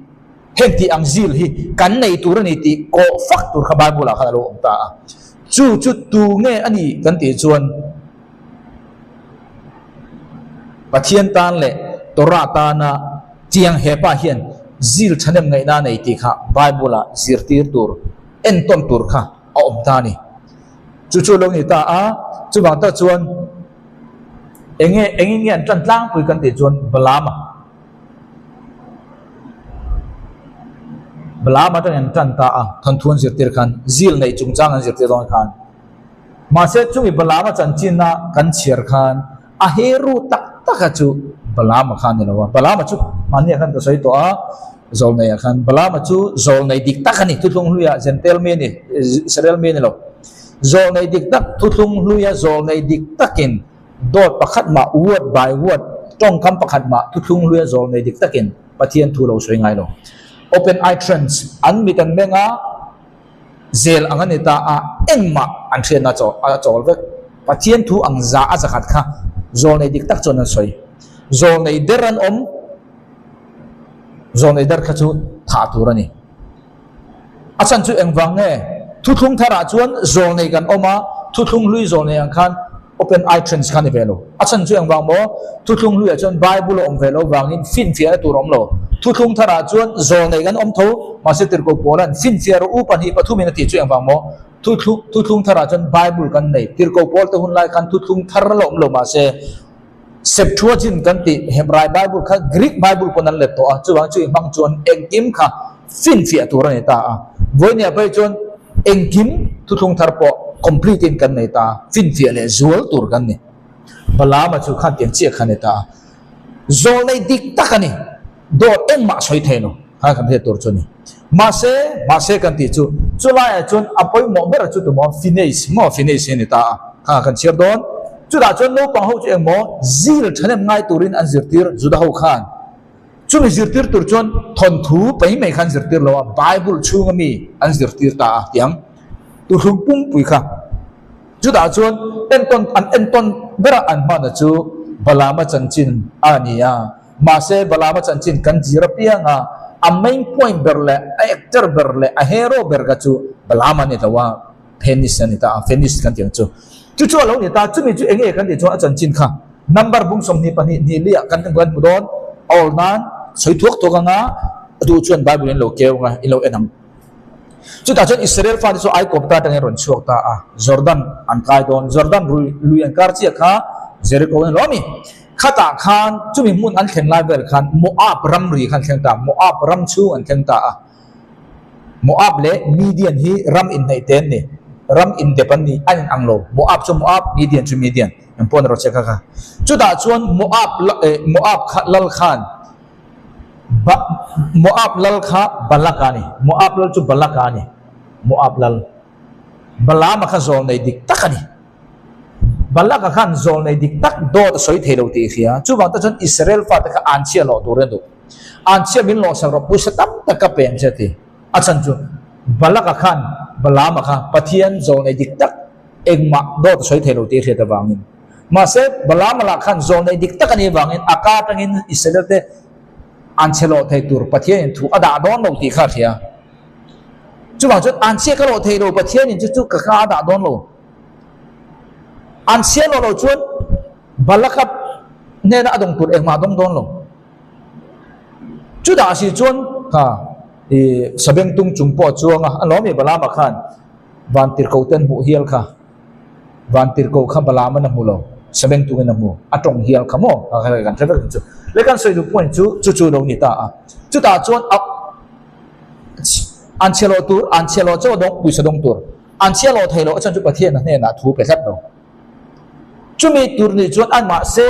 heng tih ang zil hi kan nei tur a ni tih kawh fak tur kha Bible ah khan a lo awm ta a. Chu chu tu nge a ni kan tih chuan. Pathian tan leh Torah tana tiang hepa hian zil thahnem ngaihna a nei tih kha Bible-ah zirtir tur, entawn tur kha a awm ta a ni. Chu chu a lo ni ta a, chuvang tak chuan enge engin nge an tan tlangpui kan tih chuan Balaama Balaama atangin an tan ta a, thawnthu an zirtir khan zil neih chungchang an zirtir dawn khan. Mahse chumi Balaama chanchina kan chhiar khan a heru tak taka chu Balaama kha a ni lo a, Balaama chu mahniah khan ka sawi tawh a, Zawlneiah khan Balaama chu zawlnei dik tak a ni, thuthlung hluiah Jentail mi a ni, Israel mi a ni lo. Zawlnei dik tak, thuthlung hluia zawlnei dik takin dawt pakhat mah, word by word, tawngkam pakhat mah thuthlung hluia zawlnei dik takin Pathian thu lo sawi ngai lo. Open eye trends, an mit an meng a, Zel ang a ni ta a, engmah an hriatna a chawl vek. Pathian thu ang za a zakhat kha zawlnei dik tak chuan an sawi. Zawlnei der an awm, zawlnei der kha chu thah tur a ni. A chhan chu engvang nge? Thuthlung tharah chuan zawlnei kan awm a, thuthlung hlui zawlnei ang khan open eye trends kha a ni ve lo. A chhan chu engvang maw? Thuthlung hluiah chuan Bible a awm ve lo vangin finfiahna tur a awm lo. Thuthlung tharah chuan zawlnei kan awm tho, mahse Tirhkoh Paula'n finfiah rawh u pahnih pathumin a tih chu engvang maw? Thuthlung thuthlung tharah chuan Bible kan nei. Tirhkoh Paul te hun lai khan thuthlung thar la awm lo mahse Septuagint kan tih Hebrai Bible kha Greek Bible pawn an let tawh a, chuvang chu i hmang chuan engkim kha finfiah tur a ni ta a. Vawinia phei chuan engkim thuthlung thar pawh complete in kan nei ta a, finfiah leh zual tur kan ni. Balaama chu khan tiang chiah kha a ni ta a. Zawlnei dik tak a ni. Dawt engmah sawi thei lo kha kan hriat tur chu a ni. Mahse, mahse kan tih chu, chu laiah chuan a pawimawh ber chu tumaw Phineas maw Phineas hi a ni ta a, kha kan chhiar dawn. Chutah chuan naupang ho chu engmaw zil thahnem ngai turin an zirtir Juda ho khan. Chumi zirtir tur chuan thawnthu pai mai kha an zirtir lo a, Bible chhunga mi an zirtir ta a tiang tuhlum pumpui kha. Chutah chuan entawn an entawn bera an hmana chu Balaama chanchin a ni a. Mahse Balaama chanchin kan zir apiang a, a main point ber leh a actor ber leh a hero ber kha chu Balaama a ni lo a, Phenis a ni ta a, Phenis kan tih ang chu. Chu chu a lo ni ta, chumi chu enge kan tih chuan a chanchin kha number bung 22 hnih liah kan kan hmu dawn, a awl nan sawi thuak thuak anga a duh chuan Bible in lo keu anga in lo en ang. Chutah chuan Israel fate chu Aikawpta atangin rawn chhuak ta a, Jordan an kai dawn, Jordan lui an kar chiah kha Jericho a ni lo a mi. Khatah khan chumi hmun an thlen lai vel khan Moab ramri kha an thleng ta a, Moab ram chhung an thleng ta a. Moab leh Midian hi ram inhnaih te an ni, ram indep an ni, an inang lo. Moab chu Moab, Midian chu Midian, eng pawh ni rawh che kha kha. Chutah chuan Moab Moab kha lal khan Ba Moab lal kha Balak a ni, Moab lal chu Balak a ni, Moab lal. Balaama kha zawlnei dik tak a ni. Balaka khan zawlnei dik tak dawt a sawi thei lo tih i hria. Chuvang te chuan Israel fate kha anchhia lawh tur a duh. Anchhia min lawhsak rawh pawisa tam tak ka pe ang che a ti. A chhan chu Balaka khan Balaama kha Pathian zawlnei dik tak engmah dawt a sawi thei lo tih i hriat avangin. Mahse Balaama lah khan zawlnei dik tak a nih avangin a ka atangin Israel te anchhe lawh thei tur Pathianin thu a dah dawn lo tih kha a hria. Chuvang chuan anchhia ka lawh thei lo Pathianin chu chu ka ka a dah dawn lo. An chhiar loh loh chuan Balaka hnena a dawng tur engmah a dawng dawn lo. Chutah si chuan kha i sabengtung chung pawh a chuang a, a lawm i Balama khan vantirhkoh ten hmuh hial kha, vantirhkoh kha Balama'n a hmu lo, sabengtungin a hmu, a tawng hial kha maw? Kan hre vek ang chu. Le kan sawi duh point chu chu chu lo ni ta a. Chutah chuan a an chhiar loh tur, an chhiar loh chaw dawng, pawisa dawng tur. An chhiar loh thei loh a chuan chu Pathian a hnenah thu pe tlat lo. Chumi tur nih chuan an mahse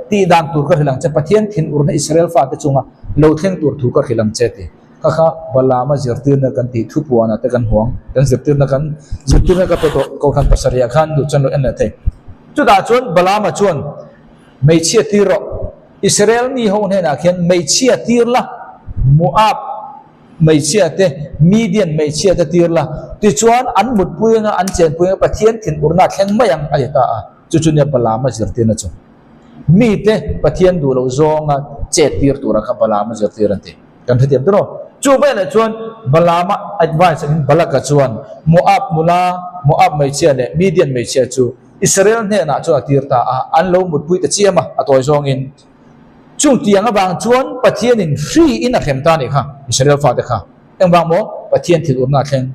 tih dan tur ka hrilh ang che, Pathian thinurna Israel fate chunga lo thleng tur thu ka hrilh ang che ti. Kha kha Balaama zirtirna kan tih thu puanah te kan huang, kan zirtirna kan zirtirna ka pe tawh Kohhran pasarihah khan duh chuan lo en leh thei. Chutah chuan Balaama chuan hmeichhia tir rawh, Israel mi ho hnenah khian hmeichhia tir la, Moab, Hmeichhia te, Midian hmeichhia te tir la, tichuan an mutpui anga an chenpui anga Pathian thinurna a thleng mai ang a ti ta a, chu chu nia Balaama zirtirna chu. Mite Pathian duh loh zawnga chet tir tura kha Balaama zirtir an ti. Kan hrethiam tawh lo. Chu veleh chuan Balaama advice angin Balaka chuan Moab nula, Moab hmeichhia leh Midian hmeichhia chu. Israel hnenah chuan a tir ta a, an lo mutpui ta chiam a, a tawi zawngin. Chung tiang avang chuan Pathianin hriin a hrem ta a nih kha, Israel fate kha. Engvang maw? Pathian thil urna a thleng.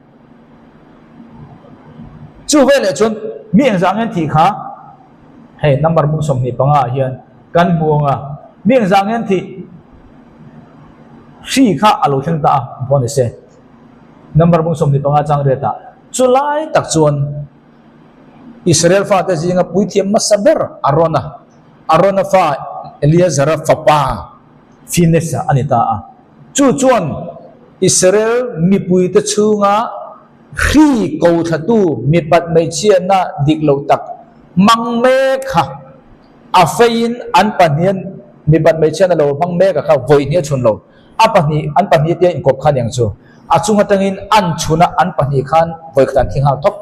Chu veleh chuan mi engzah nge an thih kha? Hei number bung 25 ah hian kan hmu ang a, mi engzah nge an thih? Hri kha a lo thleng ta a, pawh ni se. Number bung 25 chang riat ah chu lai tak chuan Israel fate zinga puithiam hmasa ber Arona, Arona fa Eleazara fapa Finesa a ni ta a. Chu chuan Israel mipuite chhunga hri ko thlatu mipat hmeichhiatna dik lo tak hmang mek kha a feiin an pahnihin mipat hmeichhiatna lo hmang mek a kha vawi hnih a chhun lo. A pahnih, an pahnih tia inkawp kha aniang chu. A chung atangin an chhun a, an pahnih khan vawi khat an thi nghal thawk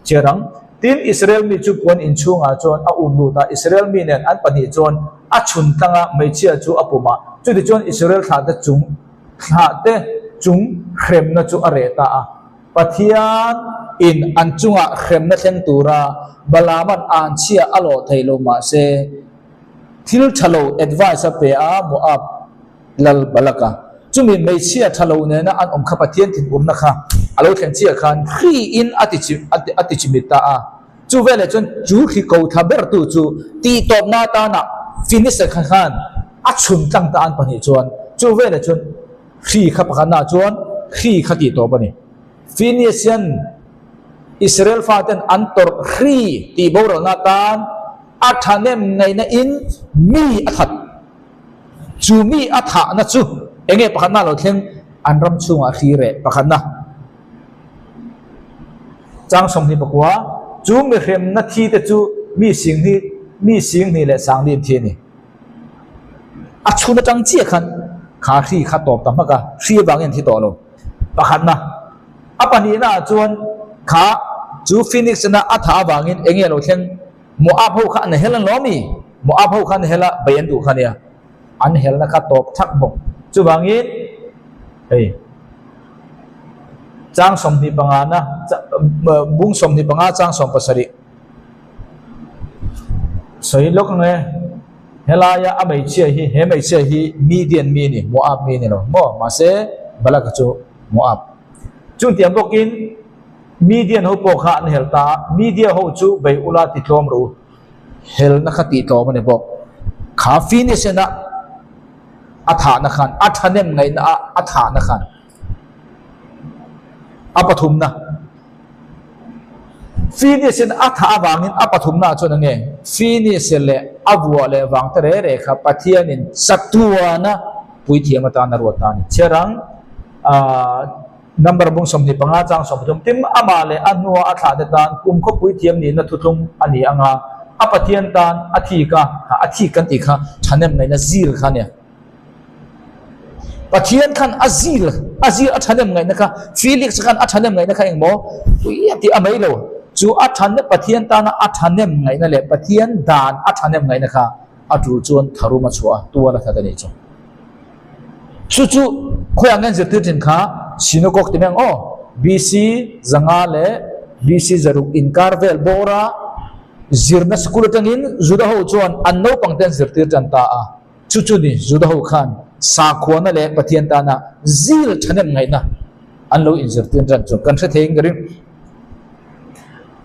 chiar ang. Tin, Israel mi chu puan inchhungah chuan a um lut a, Israel mi nen an pahnih chuan a chhun tlang a, hmeichhia chu a pum a. Chutichuan Israel thlahte chung thlahte chung hremna chu a reh ta a. Pathian in an chungah hremna thleng tura Balaama'n anchhia a lawh thei lo mahse, thil tha lo advice a pe a, Moab Lal Balaka, chumi hmeichhia tha lo nena an awm kha Pathian thinurna kha a lo thlen chiah khan hriin a ti a ti chimit ta a. Chu veleh chuan chu hri ko tha bertu chu tihtawpna atana Finisher kha khan a chhun tlang ta an pahnih chuan chu veleh chuan hri kha pakhatnaah chuan hri kha tihtawp a ni. Finishian Israel faten an tawrh hri tih boralna atan a thahnem ngaihna in mi a that. Chu mi a thahna chu eng nge pakhatna lo thleng? An ram chhungah hri reh pakhatna. Chang 29, Chu mi hremna thi te chu mi singhnih mi singhnih leh sangli an thi a ni. A chhun atang chiah khan kha hri kha tawp ta hmak a, hri avangin an thi tawh lo. Pakhatna. A pahnihna ah chuan kha chu Phoenix-na a thah avangin eng nge lo thleng? Moab ho kha an hel an lo ami? Moab ho kha an hel a, bei an duh kha nia. An helna kha tawp thak bawk. Chuvangin, hei, chang 25 na, bung 25 chang 17 sawi lawk ang e. Helaia a hmeichhia hi, he hmeichhia hi Midian mi a ni, Moab mi a ni lo maw? Mahse, Balak-a chu Moab. Chutiang bawkin, Midian ho pawh kha an hel ta a, Media ho chu bei ula ti tlawm rawh u. Helna kha tih tlawm a ni bawk. Kha Phoenician-a a thahna khan, a thahnem ngaihna a a thahna khan a pathumna. Phoenician a thah avangin a pathumna ah chuan enge Phoenician leh a vuah leh vang te re re kha Pathianin chatuana puithiam atan a ruat ta a ni. Chhiarang ah. Number bung 25 chang 30 Tin, amah leh a hnua a thlahte tan kum khawpui thiam nihna thuthlung a ni ang a, a Pathian tan a thik a, a thik kan tih kha thahnem ngaihna zil kha a nia. Pathian khan a zil, a zil a thahnem ngaihna kha, Felix khan a thahnem ngaihna kha engmaw pui a tih a mai lo. Chu a thahnem, Pathian tana a thahnem ngaihna leh Pathian dan a thahnem ngaihna kha a tul chuan tharum a chhuah a, tual a that a nih chu. Chu chu khawiah nge an zirtir thin kha Synagogue ti mai ang aw. BC 500 leh BC 600 inkar vel bawra zirna sikul atangin Juda ho chuan an naupang te an zirtir tan ta a. Chu chu ni Juda ho khan sakhuana leh Pathian tana zil thahnem ngaihna an lo inzirtir tan chu kan hre theiin ka ring.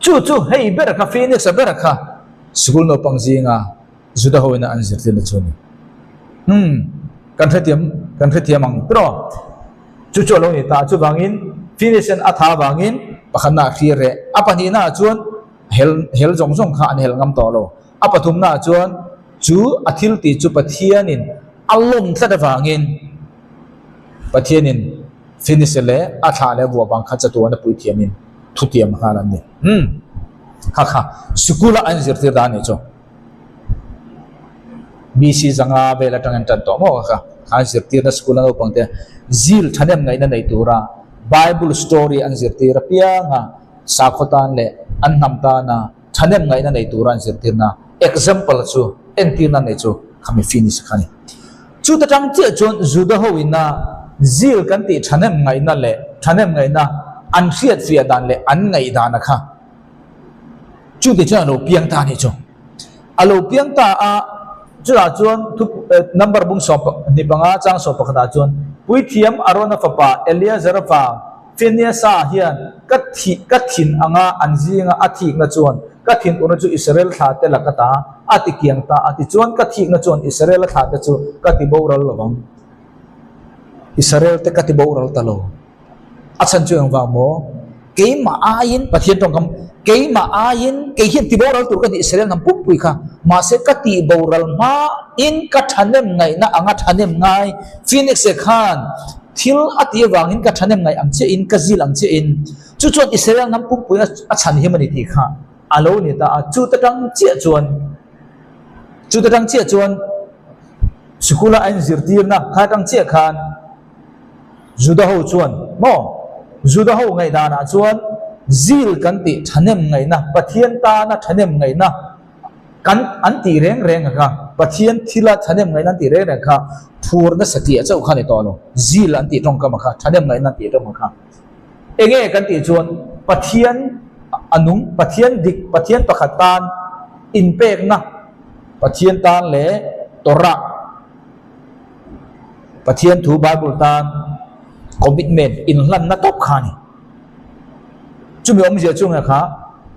Chu chu hei ber kha Phoenix-a ber kha sikul naupang zinga Juda ho ina an zirtirna chu a ni. Umm, kan hrethiam, kan hrethiam ang tiraw? Chu chu a lo ni ta. Chuvangin Phoenician a tha avangin pakhatna a hria reh. A pahnihna ah chuan hel, hel zawng zawng kha an hel ngam tawh lo. A pathumna ah chuan chu a thil tih chu Pathianin a lawm tlat avangin Pathianin Phoenician leh a thlah leh a vuah vang kha chatuan a puithiamin thutiam nghal an ni. Umm, kha kha sikula an zirtir dan a nih chu. BC 500 vel atangin tan tawh maw kha khan zirtirna school a naupang te zil thahnem ngaihna nei tura Bible story an zirtir apianga sakhaw tan leh an hnam tana thahnem ngaihna nei tura an zirtirna example chu entirna nei chu khami finish kha ni. Chuta tang chiah chuan Juda ho ina zil kan tih thahnem ngaihna leh thahnem ngaihna an hriatfiah dan leh an ngaih dana kha. Chute chuan a lo piang ta a nih chu. A lo piang ta a, chutah chuan thu number bung sawm ni panga chang sawm pakhatah chuan Puithiam Arona fapa Eleazara fa Phineasa hian ka thih ka thin anga an zinga a thikna chuan ka thin urna chu Israel thlate laka ta a ti kiang ta a, tichuan ka thikna chuan Israela thlate chu ka ti boral lo vang. Israel te ka ti boral ta lo. A chhan chu engvang maw? Keimah aiin, Pathian tawngkam, keimah aiin, kei hian ti boral tur ka ni Israel hnam pumpui kha, mahse ka tih boral hmain ka thahnem ngaihna anga thahnem ngai Phoenix-e khan thil a tih avangin ka thahnem ngaih ang chiahin, ka zil ang chiahin, chu chuan Israel hnam pumpui a chhan him a ni tih kha a lo ni ta a, chuta tang chiah chuan, chuta tang chiah chuan sikula a inzirtirna kha atang chiah khan, Juda ho chuan maw? Juda ho ngaihdanah chuan zil kan tih thahnem ngaihna, Pathian tana thahnem ngaihna kan an tih reng reng a kha, Pathian thila thahnem ngaihna an tih reng reng kha phur nasa tih chauh kha a ni tawh lo. Zil an tih tawngkam a kha, thahnem ngaihna an tih tawngkam a kha. Enge kan tih chuan Pathian a nung, Pathian dik, Pathian pakhat tan inpekna, Pathian tan leh Torah, Pathian thu Bible tan commitment inhlanna tawp kha a ni. Chumi awmzia chu nge kha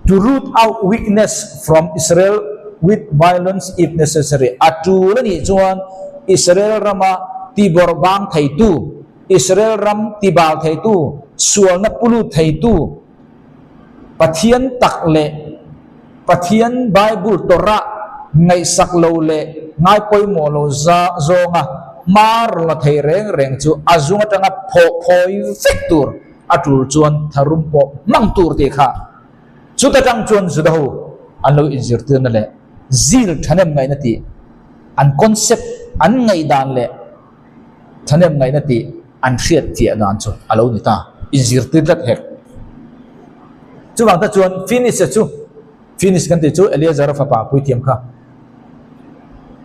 to root out weakness from Israel with violence if necessary a tul a nih chuan Israel rama tibawrh bang theitu, Israel ram tibal theitu, sualna pulut theitu Pathian tak leh Pathian Bible Torah ngaihsak lo leh ngai pawimawh lo zawnga hma rawn la thei reng reng chu a zung atanga phawh phawi vek tur a tul chuan tharum pawh hmang tur tih kha chuta tang chuan Juda ho an lo inzirtirna leh zil thahnem ngaihna tih an concept an ngaihdan leh Thahnem ngaihna tih an hriat chiah dan chu a lo ni ta. Inzirtir tlat hek. Chuvang te chuan Finis-a chu, Finis kan tih chu Eleazar-a fapa puithiam kha,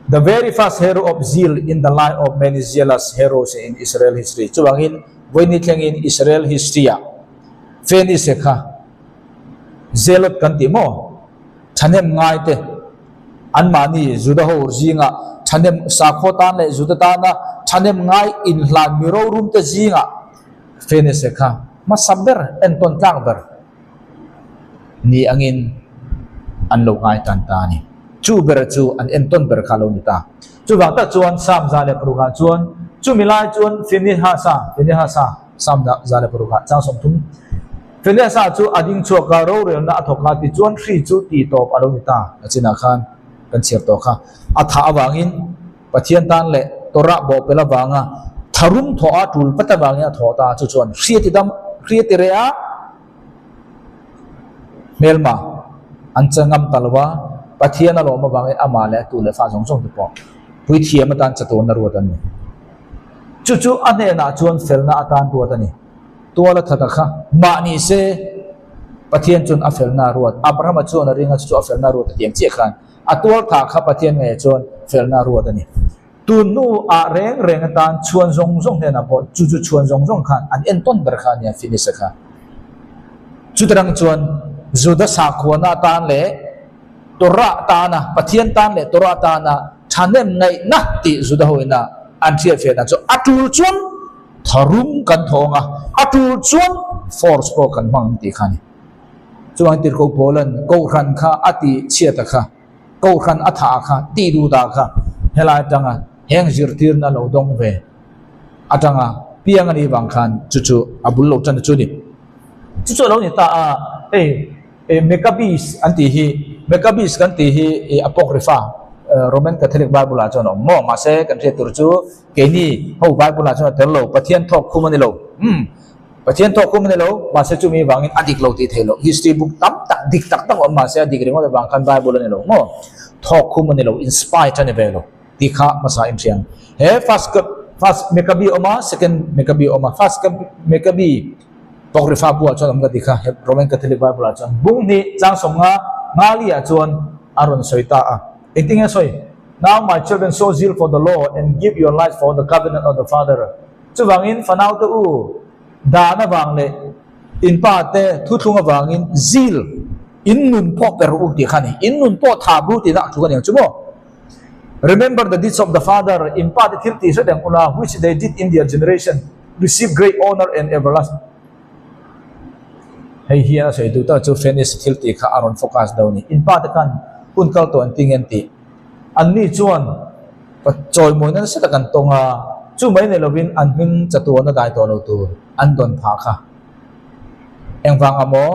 The very first hero of zeal in the line of many zealous heroes in Israel history. Chuvangin vawiini thlengin Israel history-ah Finis-a kha zealot kan tih maw? Thahnem ngaite Anmahni Juda ho zingah thahnem sakhaw tan leh Juda tana thahnem ngai inhlan mi rorum te zingah Fenese kha hmasa ber entawn tlak ber ni angin an lo ngai tan ta a ni. Chu ber chu an entawn ber kha a lo ni ta. Chuvang tak chuan Sam 106 ah chuan chumi lai chuan Finehasa, Finehasa, Sam 106 ah chang 30, Finehasa chu a ding chhuak a, rorelna a thawk a, tichuan hri chu tih tawp a lo ni ta. A chinah khan kan chhiar tawh kha. A thah avangin Pathian tan leh Torah bawhpel avanga tharum thawh a tul vat avangin a thawh ta a, chu chuan hri a ti dam, hri a ti reh a, hmelma an che ngam ta lo a, Pathian a lawm avangin amah leh a tu leh fa zawng zawng te pawh puithiam atan chatuanna ruat an ni. Chu chu a hnenah chuan felna atan ruat a ni. Tuala thata kha mahni se Pathian chuan a felna a ruat. Abrahama chuan a ring a, chu chu a felna a ruat a ti ang chiah khan a tual thah kha Pathian ngeiah chuan felna a ruat a ni. Tun hnu ah reng reng atan chhuan zawng zawng hnenah pawh chu chu chhuan zawng zawng khan an entawn ber kha a nia Finisa kha. Chutarang chuan Juda sakhuana atan leh Torah tana, Pathian tan leh Torah tana thahnem ngaihna tih Juda hoina an hriatfiahna chu a tul chuan Tharum kan thawng a, a tul chuan force pawh kan hmang ang tih kha a ni. Chuan Tirhkoh Paula'n Kohhran kha a tih chhiat a kha, Kohhran a thah a kha, tih duh dah kha helai atanga heng zirtirna lo dawng ve atanga piang a nih vang khan chu chu a bul lo tan chu a ni. Chu chu a lo ni ta a, hei Maccabees an tih hi, Maccabees kan tih hi Apocrypha, Roman Catholic Bible ah chuan a awm maw? Mahse kan hriat tur chu Keini ho Bible ah chuan a tel lo, Pathian thawk khum a ni lo. Umm, Pathian thawk khum a ni lo, mahse chumi vangin a dik lo tih theih loh. History book tam tak, dik tak tak a awm mahse a dik ringawt avang khan Bible a ni lo maw? Thawk khum a ni lo, inspired a ni ve lo tih kha hmasa in hria ang. He first first Maccabee a awm a, second Maccabee a awm a, first Maccabee Apocrypha bu ah chuan a awm ka ti kha, he Roman Catholic Bible ah chuan bung hnih chang 50 ngali ah chuan a rawn sawi ta a. Engtin nge a sawi? Now my children show zeal for the Lord and give your life for the covenant of the Father. Chuvangin fanaute u, dan avang leh in pa te thuthlung avangin zeal. In nun pawh pe rawh u tih kha a ni. In nun pawh tha bru tihna a tluk a ni ang chu maw? Remember the deeds of the father, in pa te thil tih hre reng ula, which they did in their generation, receive great honour and everlasting. Hei hian a sawi duh tak chu Fenice thil tih kha a rawn focus deuh a ni. In pa te khan hun kal tawh an ti nge an tih? Anni chuan chawimawina nasa tak an tawng a, chu mai nei lovin an hming chatuahna dai tawh lo tur an dawn phah kha. Engvang ah maw?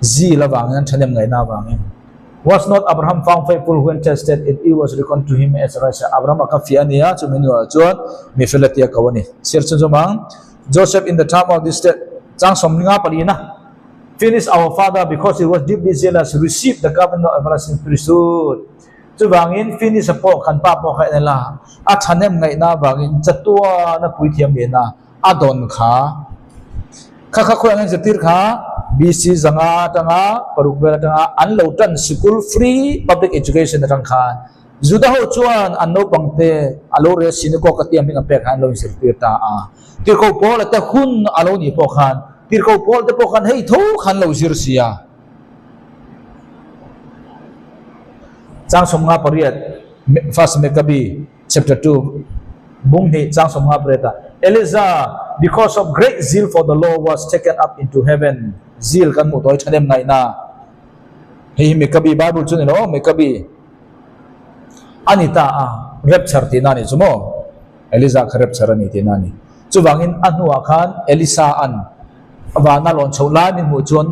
Zeal avangin an thahnem ngaihna avangin. Was not Abraham found faithful when tested and it was reckoned to him as righteous? Abraham a kha fiah a ni a, chumi hnuah chuan mi fel a tia ko a ni. Chhiar chhunzawm ang, Joseph in the time of this death, chang sawmlinga palina, Finished our father because he was deeply zealous, received the covenant of everlasting priesthood. Chuvangin Finished-a pawh kan pa pawh kha en ila, a thahnem ngaihna avangin chatuana puithiam lehna a dawn kha. Kha kha khawi ang in zirtir kha BC zanga atanga paruk vel atanga an lo tan sikul free public education atang khan Juda ho chuan an naupang te a lo rel synagogue a tia hming an pek khan an lo inzirtir ta a. Tirhkoh Paula te hun a lo nih pawh khan Tirhkoh Paul te pawh khan hei tho khan lo zir si a. Chang 58 First Maccabee. Chapter 2, Bung hnih chang 58 ah, Eliza, because of great zeal for the law was taken up into heaven. Zeal kan hmuh tawh hi thahnem ngaihna. Hei hi Mekabi Bible chu ni lo, Mekabi a ni ta a, rapture tihna a nih chu maw? Eliza kha rapture a ni tihna a ni. Chuvangin a hnuah khan Elisa an vana lawn chhoh lai min hmuh chuan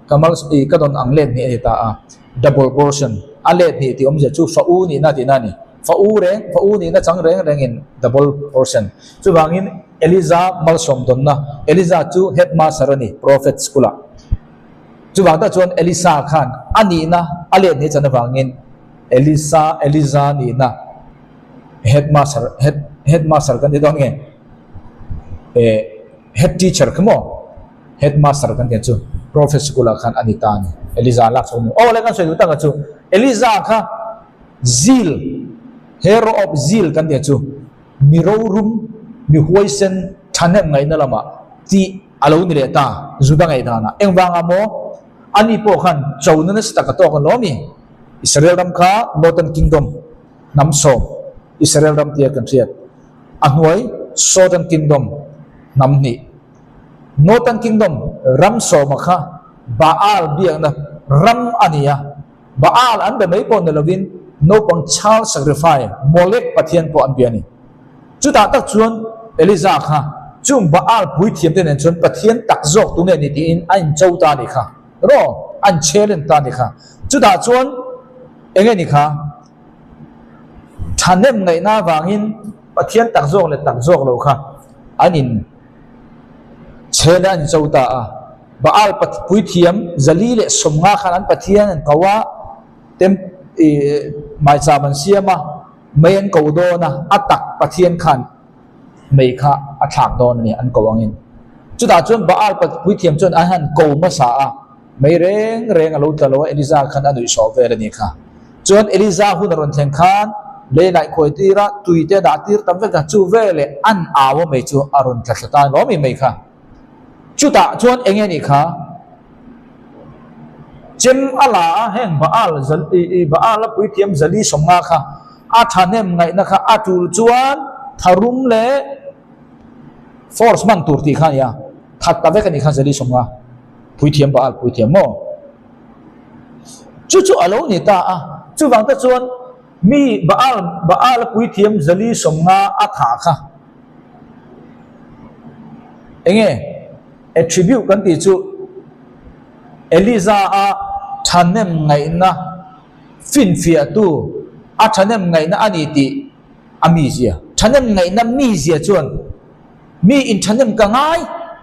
ka mal i ka dawn ang let hnih a ni ta a, double portion, a let hnih tih awmzia chu fa u nihna tihna a ni. Fa u reng, fa u nihna chang reng rengin double portion. Chuvangin Eliza malsawm dawnna, Eliza chu headmaster a ni prophet school ah. Chuvang tak chuan Elisa khan a nihna a let hnih chan avangin Elisa, Eliza nihna headmaster, head, headmaster kan ti dawn nge? Eh, head teacher kha maw? Headmaster kan tiang chu prophet sikul ah khan a ni ta a ni. Eliza lak chho nu. Aw le kan sawi duh tak a chu Eliza kha zeal, hero of zeal kan tiang chu mi rorum, mi huaisen, thahnem ngaihna lamah tih a lo ni leh ta Juda ngaihdan ah. Engvang ah maw? Ani pawh khan chona nasa tak a tawk a lawm i. Israel ram kha Northern Kingdom hnam sawm Israel ram tia kan hriat. A hnuai Southern Kingdom hnam hnih. Northern Kingdom ram sawma kha Baal biakna ram a ni a, Baal an be mai pawh ni lovin naupang child sacrifice Molek pathian pawh an bia a ni. Chutah tak chuan Eliza kha chung Baal puithiamte nen chuan Pathian tak zawk tu nge ni tiin a incho ta a ni kha, rawh a inchallenge ta a ni kha. Chutah chuan enge ni kha? Thahnem ngaihna avangin Pathian tak zawk leh tak zawk lo kha an in Chhena an cho ta a, Baal puithiam zali leh sawmnga khan an Pathian an ko a, tem ih maicham an siam a, mei an ko dawn a, a tak Pathian khan mei kha a thlak dawn a ni an ko angin. Chutah chuan Baal puithiam chuan an han ko hmasa a, mei reng reng a lo tla lo a, Eliza khan a nuihsawh vel a ni kha. Chuan Eliza hun a rawn thleng khan lei laih khuai tir a, tui te a dah tir tam vek a, chu veleh an au a mei chu a rawn tla thla ta lawm i mei kha. Chutah chuan eng nge nih kha? Chem a la a, heng Baal Baal a puithiam Zali sawmnga kha a thahnem ngaihna kha a tul chuan tharum leh force hman tur tih kha a ni a, that ta vek a nih kha Zali sawmnga puithiam Baal puithiam maw? Chu chu a lo ni ta a, chuvang te chuan mi Baal Baal a puithiam zali sawmnga a thah kha enge attribute kan tih chu Eliza a thahnem ngaihna finfiahtu a thahnem ngaihna a ni tih a mizia thahnem ngaihna mizia chuan Mi inthahnem ka ngai,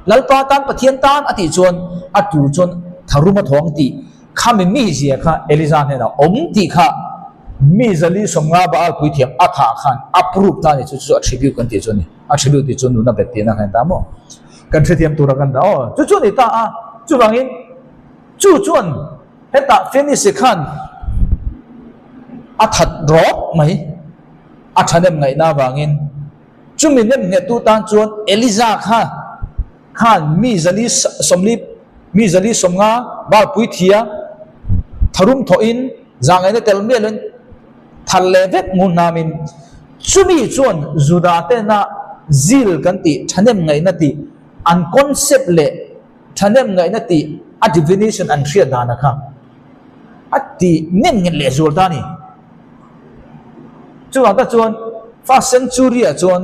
Lalpa tan Pathian tan a tih chuan a tur chuan tharum a thawng tih kha mi mizia kha Eliza hnenah awm tih kha mi zali sawmnga Baal puithiam a thah khan a prove ta a ni chu chu attribute kan tih chu a ni. Attribute tih chu nuna bet tihna kha a ni ta maw? Kan hrethiam tura kan dah aw. Chu chu a ni ta a, chuvangin chu chuan hetah Fenise khan a that rawp mai a thahnem ngaihna avangin Chumi nem nghettu tan chuan Eliza kha khan mi zali sawmli Mi 450 Baal puithia tharum thawhin zahngaihna tel miah loin thal leh vek ngun hnamin chumi chuan Juda tena zil kan tih thahnem ngaihna tih an concept leh thahnem ngaihna tih a definition an hriat dana kha a ti nem nghet leh zual ta a ni. Chuvang tak chuan first century ah chuan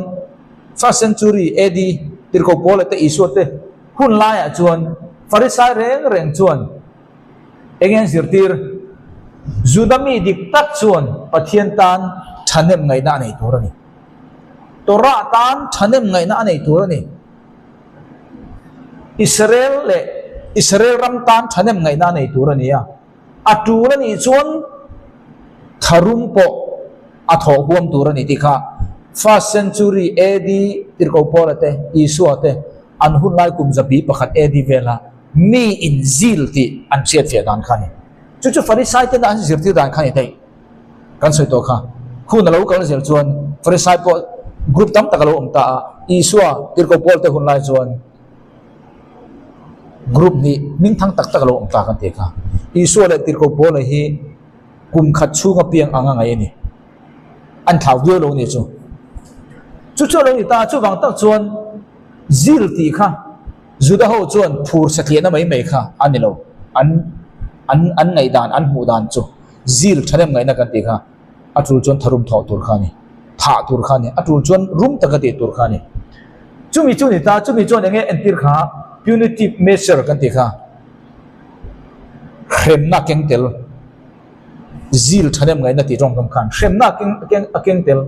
first century AD Tirhkoh Paula te Isua te hun laiah chuan Farisai reng reng chuan eng nge an zirtir? Juda mi dik tak chuan Pathian tan thahnem ngaihna a nei tur a ni. Torah tan thahnem ngaihna a nei tur a ni. Israel leh Israel ram tan thahnem ngaihna a nei tur a ni a. A tul a nih chuan tharum pawh a thawh huam tur a ni tih kha First century AD Tirhkoh Paula te, Isua te an hun lai kum 101 AD vela mi in zil tih an hriatfiah dan kha a ni. Chu chu Farisai tena an zirtir dan kha a ni daih. Kan sawi tawh kha. Hun a lo kal zel chuan Farisai pawh group tam tak a lo awm ta a, Isua, Tirhkoh Paul te hun lai chuan Group hnih hming thang tak tak a lo awm ta kan tih kha. Isua leh Tirhkoh Paula hi kum khat chhunga piang anga ngaih a ni. An thlau viau lo nih chu. Chu chu a lo ni ta a, chuvang tak chuan zil tih kha Juda ho chuan phur satliahna mai mai kha a ni lo. An an an ngaihdan, an hmuh dan chu zil thahnem ngaihna kan tih kha. A tul chuan tharum thawh tur kha a ni, thah tur kha a ni, a tul chuan rum taka tih tur kha a ni. Chumi chu ni ta, chumi chuan enge entir kha punitive measure kan tih kha, hremna keng tel, zil thahnem ngaihna tih tawngkam khan hremna keng keng a keng tel.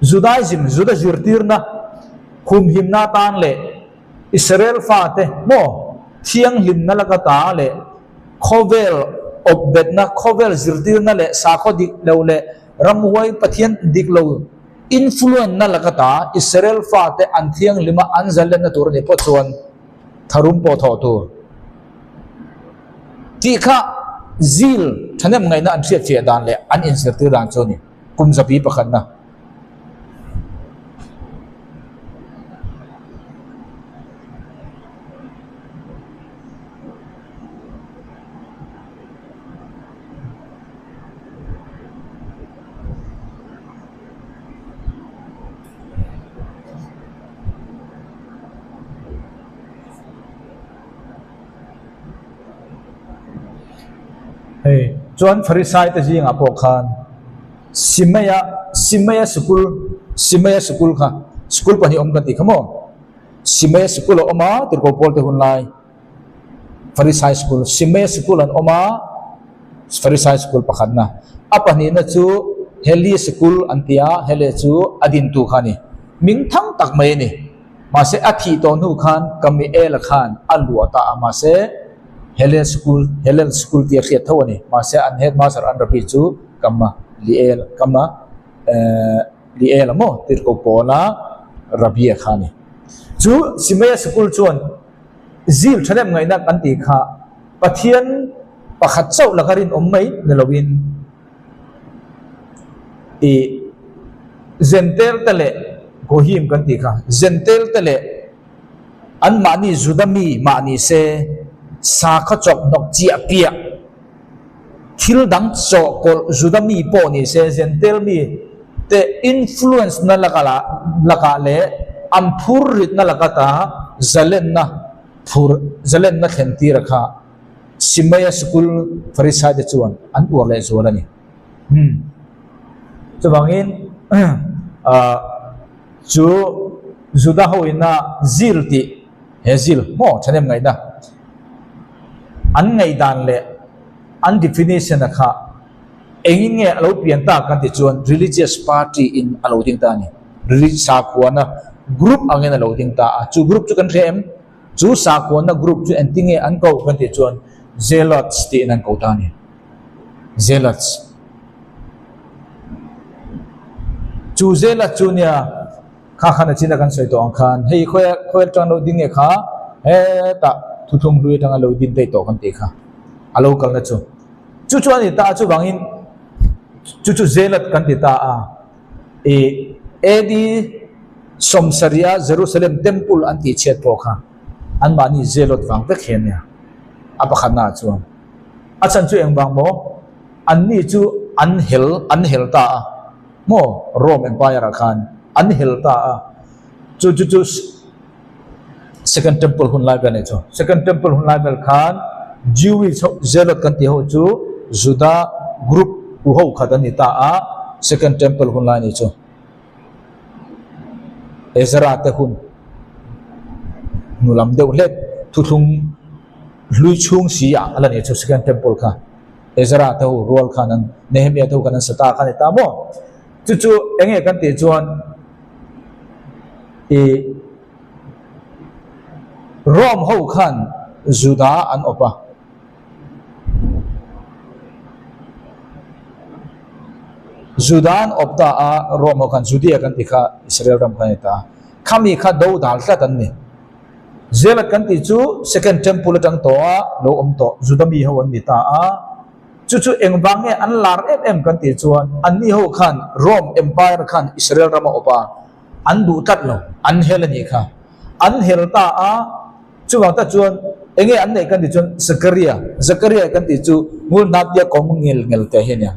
Judaism, Juda zirtirna humhimna atan leh Israel fate maw thianghlimna laka ta leh khawvel awpbetna, khawvel zirtirna leh sakhaw dik lo leh ramhuai Pathian dik lo influence-na laka ta Israel fate an thianghlima an zalenna tur a nih pawh chuan tharum pawh thawh tur tih kha zil thahnem ngaihna an hriatfiah dan leh an inzirtir dan chu a ni. Kum zabi pakhatna. Hei chuan Pharisai te zingah pawh khan Simeia Simeia sikul Simeia sikul kha sikul pahnih awm kan tih kha maw Simeia sikul a awm a Tirhkoh Paul te hun lai Pharisai sikul Simeia sikul an awm a Pharisai sikul pakhatna a pahnihna chu Heli sikul an ti a Hele chu a dintu kha a ni ming thang tak mai a ni. Mahse a thih tawh hnu khan Kamiela khan a luah ta a, mahse Helen School, Helen School tih a hriat tho a ni. Mahse an headmaster an rabbi chu Kama Liel, Kama Liela maw Tirhkoh Pawla rabbi a kha a ni. Chu Simeia School chuan zil thahnem ngaihna kan tih kha Pathian pakhat chauh laka rinawm mai ni loin, Ih Zentel te leh Gohim kan tih kha Zentel te leh anmahni Juda mi mahni se sakhaw chawkhnawk chiah piah thil dang chawhkawlh Juda mi pawh ni se Zentel mi te influence na laka lakah leh an phur ritna laka ta zalenna phur zalenna thlen tira kha Simeia sikul Farisai te chuan an uar leh zual a ni. Hmm. Chuvangin ah chu Juda ho ina zil tih he zil maw thahnem ngaihna an ngaihdan leh an definition a kha engin nge a lo pian tak kan tih chuan religious party in a lo ding ta a ni. Sakhuana group angin a lo ding ta a. Chu group chu kan hria em? Chu sakhuana group chu engtinge an koh kan tih chuan Zealots tiin an koh ta a ni. Zealots. Chu Zealot chu nia kha khan a chin a kan sawi tawh ang khan hei khawi khawi atang lo ding nge kha hetah thuthlung hlui atanga lo din daih tawh kan tih kha a lo kalna chu. Chu chu a ni ta a chuvangin chu chu Zealot kan ti ta a. Ih AD 70 a Jerusalem Temple an tih chhiat pawh kha. Anmahni Zealot vang vek hi a nia. A pakhatnaah chuan a chhan chu engvang maw? Anni chu an hel an hel ta a maw? Rome Empire ah khan an hel ta a. Chu chu chu Second Temple hun lai vel a nih chu. Second Temple hun lai vel khan Jewish ho Zealot kan tih ho chu Juda group u ho khat an ni ta a, Second Temple hun lai a nih chu. Ezra te hun hnu lam deuh hlek thuthlung hlui chhung si ah a la nih chu Second Temple kha. Ezra te ho rual khan an Nehemia te ho khan an sa ta kha a ni ta maw? Chu chu eng nge kan tih chuan ih Rome ho khan Juda an awp a. Juda an awp ta a, Rome ho khan Judea kan tih kha Israel ram kha a ni ta a. Khami kha do dal tlat an ni. Zealot kan tih chu Second Temple atang tawh a lo awm tawh Juda mi ho an ni ta a. Chu chu engvang nge an lar em em kan tih chuan anni ho khan Rome Empire khan Israel ram a awp a, an duh tlat lo, an hel a nih kha. An hel ta a. Chuvang tak chuan enge an neih kan tih chuan Zakaria, Zakaria kan tih chu ngul hnapia kawm ngel ngel teh hi a nia.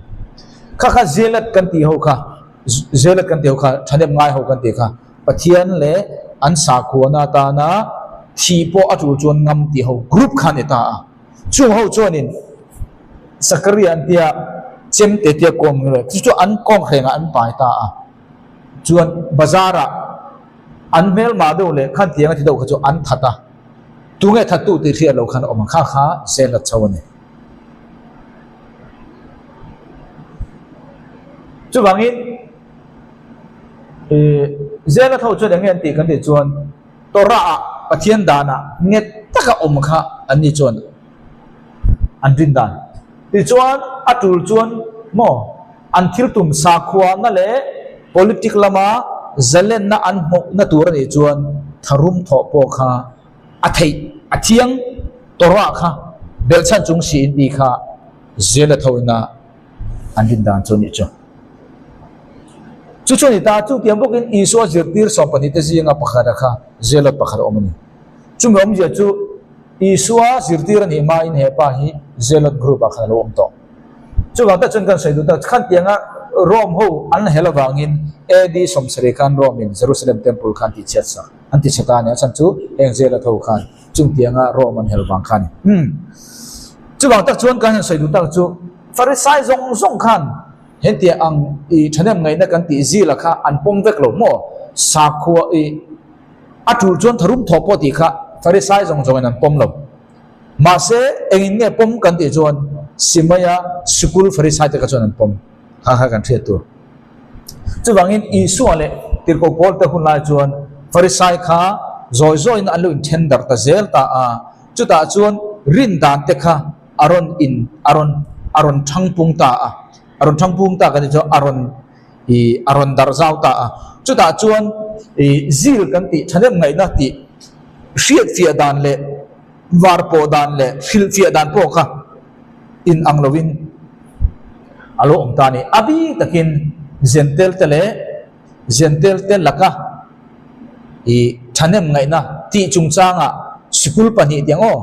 Kha kha Zealot kan tih ho kha, Zealot kan tih ho kha thahnem ngai ho kan tih kha Pathian leh an sakhuana atana thih pawh a tul chuan ngam tih ho group kha a ni ta a. Chung ho chuanin Zakaria an tia chemte tia kawm ngel chu chu an kawnghrengah an pai ta a. Chuan bazar ah an hmelmah deuh leh khan tiang a ti deuh kha chu an that a, tunge that tu tih hriat loh khan a awm ang kha kha zel a chho a ni. Chuvangin ih zel a tho chuan eng nge an tih kan tih chuan Torah ah Pathian danah nghet taka awm kha an ni chuan an rin dan. Tichuan a tul chuan maw an thil tum sakhuana leh politic lama zalenna an hmuhna tur a nih chuan tharum thawh pawh kha a theih a thiang Torah kha belhchhan chung si in tih kha zel a thoina an rin dan chu a nih chu. Chu chu a ni ta, chutiang bawkin Isua zirtir sawmpahnihte zinga pakhata kha Zealot pakhat a awm a ni. Chumi awmzia chu Isua zirtir a nih hmain he pa hi Zealot group ah khan a lo awm tawh. Chuvang tak chuan kan sawi duh tak khan tianga Rome ho an hel avangin AD 70 khan Rome in Jerusalem temple khan tihchhiat sak an ti chhe ta a ni. A chhan chu heng Zealot ho khan chung tianga Rome an hel vang kha a ni. Umm. Chuvang tak chuan kan han sawi duh tak chu Farisai zawng zawng khan hetiang ang i thahnem ngaihna kan tih zila kha an pawm vek lo maw? Sakhua i A tul chuan tharum thawh pawh tih kha Farisai zawng zawngin an pawm lo. Mahse, engin nge pawm kan tih chuan Simaia sikul Farisai te kha chuan an pawm kha kha kan hriat tur. Chuvangin Isua leh Tirhkoh Paul te hun lai chuan Farisai kha zawi zawiin an lo inthen darh ta zel ta a, chutah chuan rin dan te kha a rawn in a rawn a rawn thangpung ta a, a rawn thangpung ta kan tih chuan a rawn ih a rawn darh zau ta a, chutah chuan ih zil kan tih thahnem ngaihna tih hriatfiah dan leh var pawh dan leh hrilhfiah dan pawh kha in ang lovin a lo awm ta a ni. A bik takin Zentel te leh Zentel te laka ih thahnem ngaihna tih chungchangah sikul pahnih tih ang aw,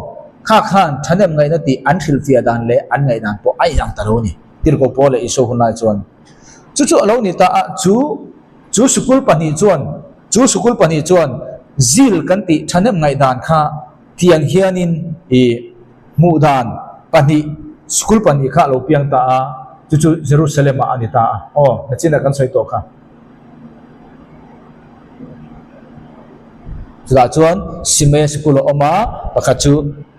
kha khan thahnem ngaihna tih an hrilhfiah dan leh an ngaihdan pawh a inang ta lo a ni. Tirhkoh Paul leh Isua hun lai chuan. Chu chu a lo ni ta a, chu chu sikul pahnih chuan chu sikul pahnih chuan zil kan tih thahnem ngaihdan kha tiang hianin i hmuh dan pahnih sikul pahnih kha a lo piang ta a, chu chu Jerusalem ah a ni ta a. Aw, nachin ah kan sawi tawh kha. Chutah chuan Simea sikul a awm a, pakhat chu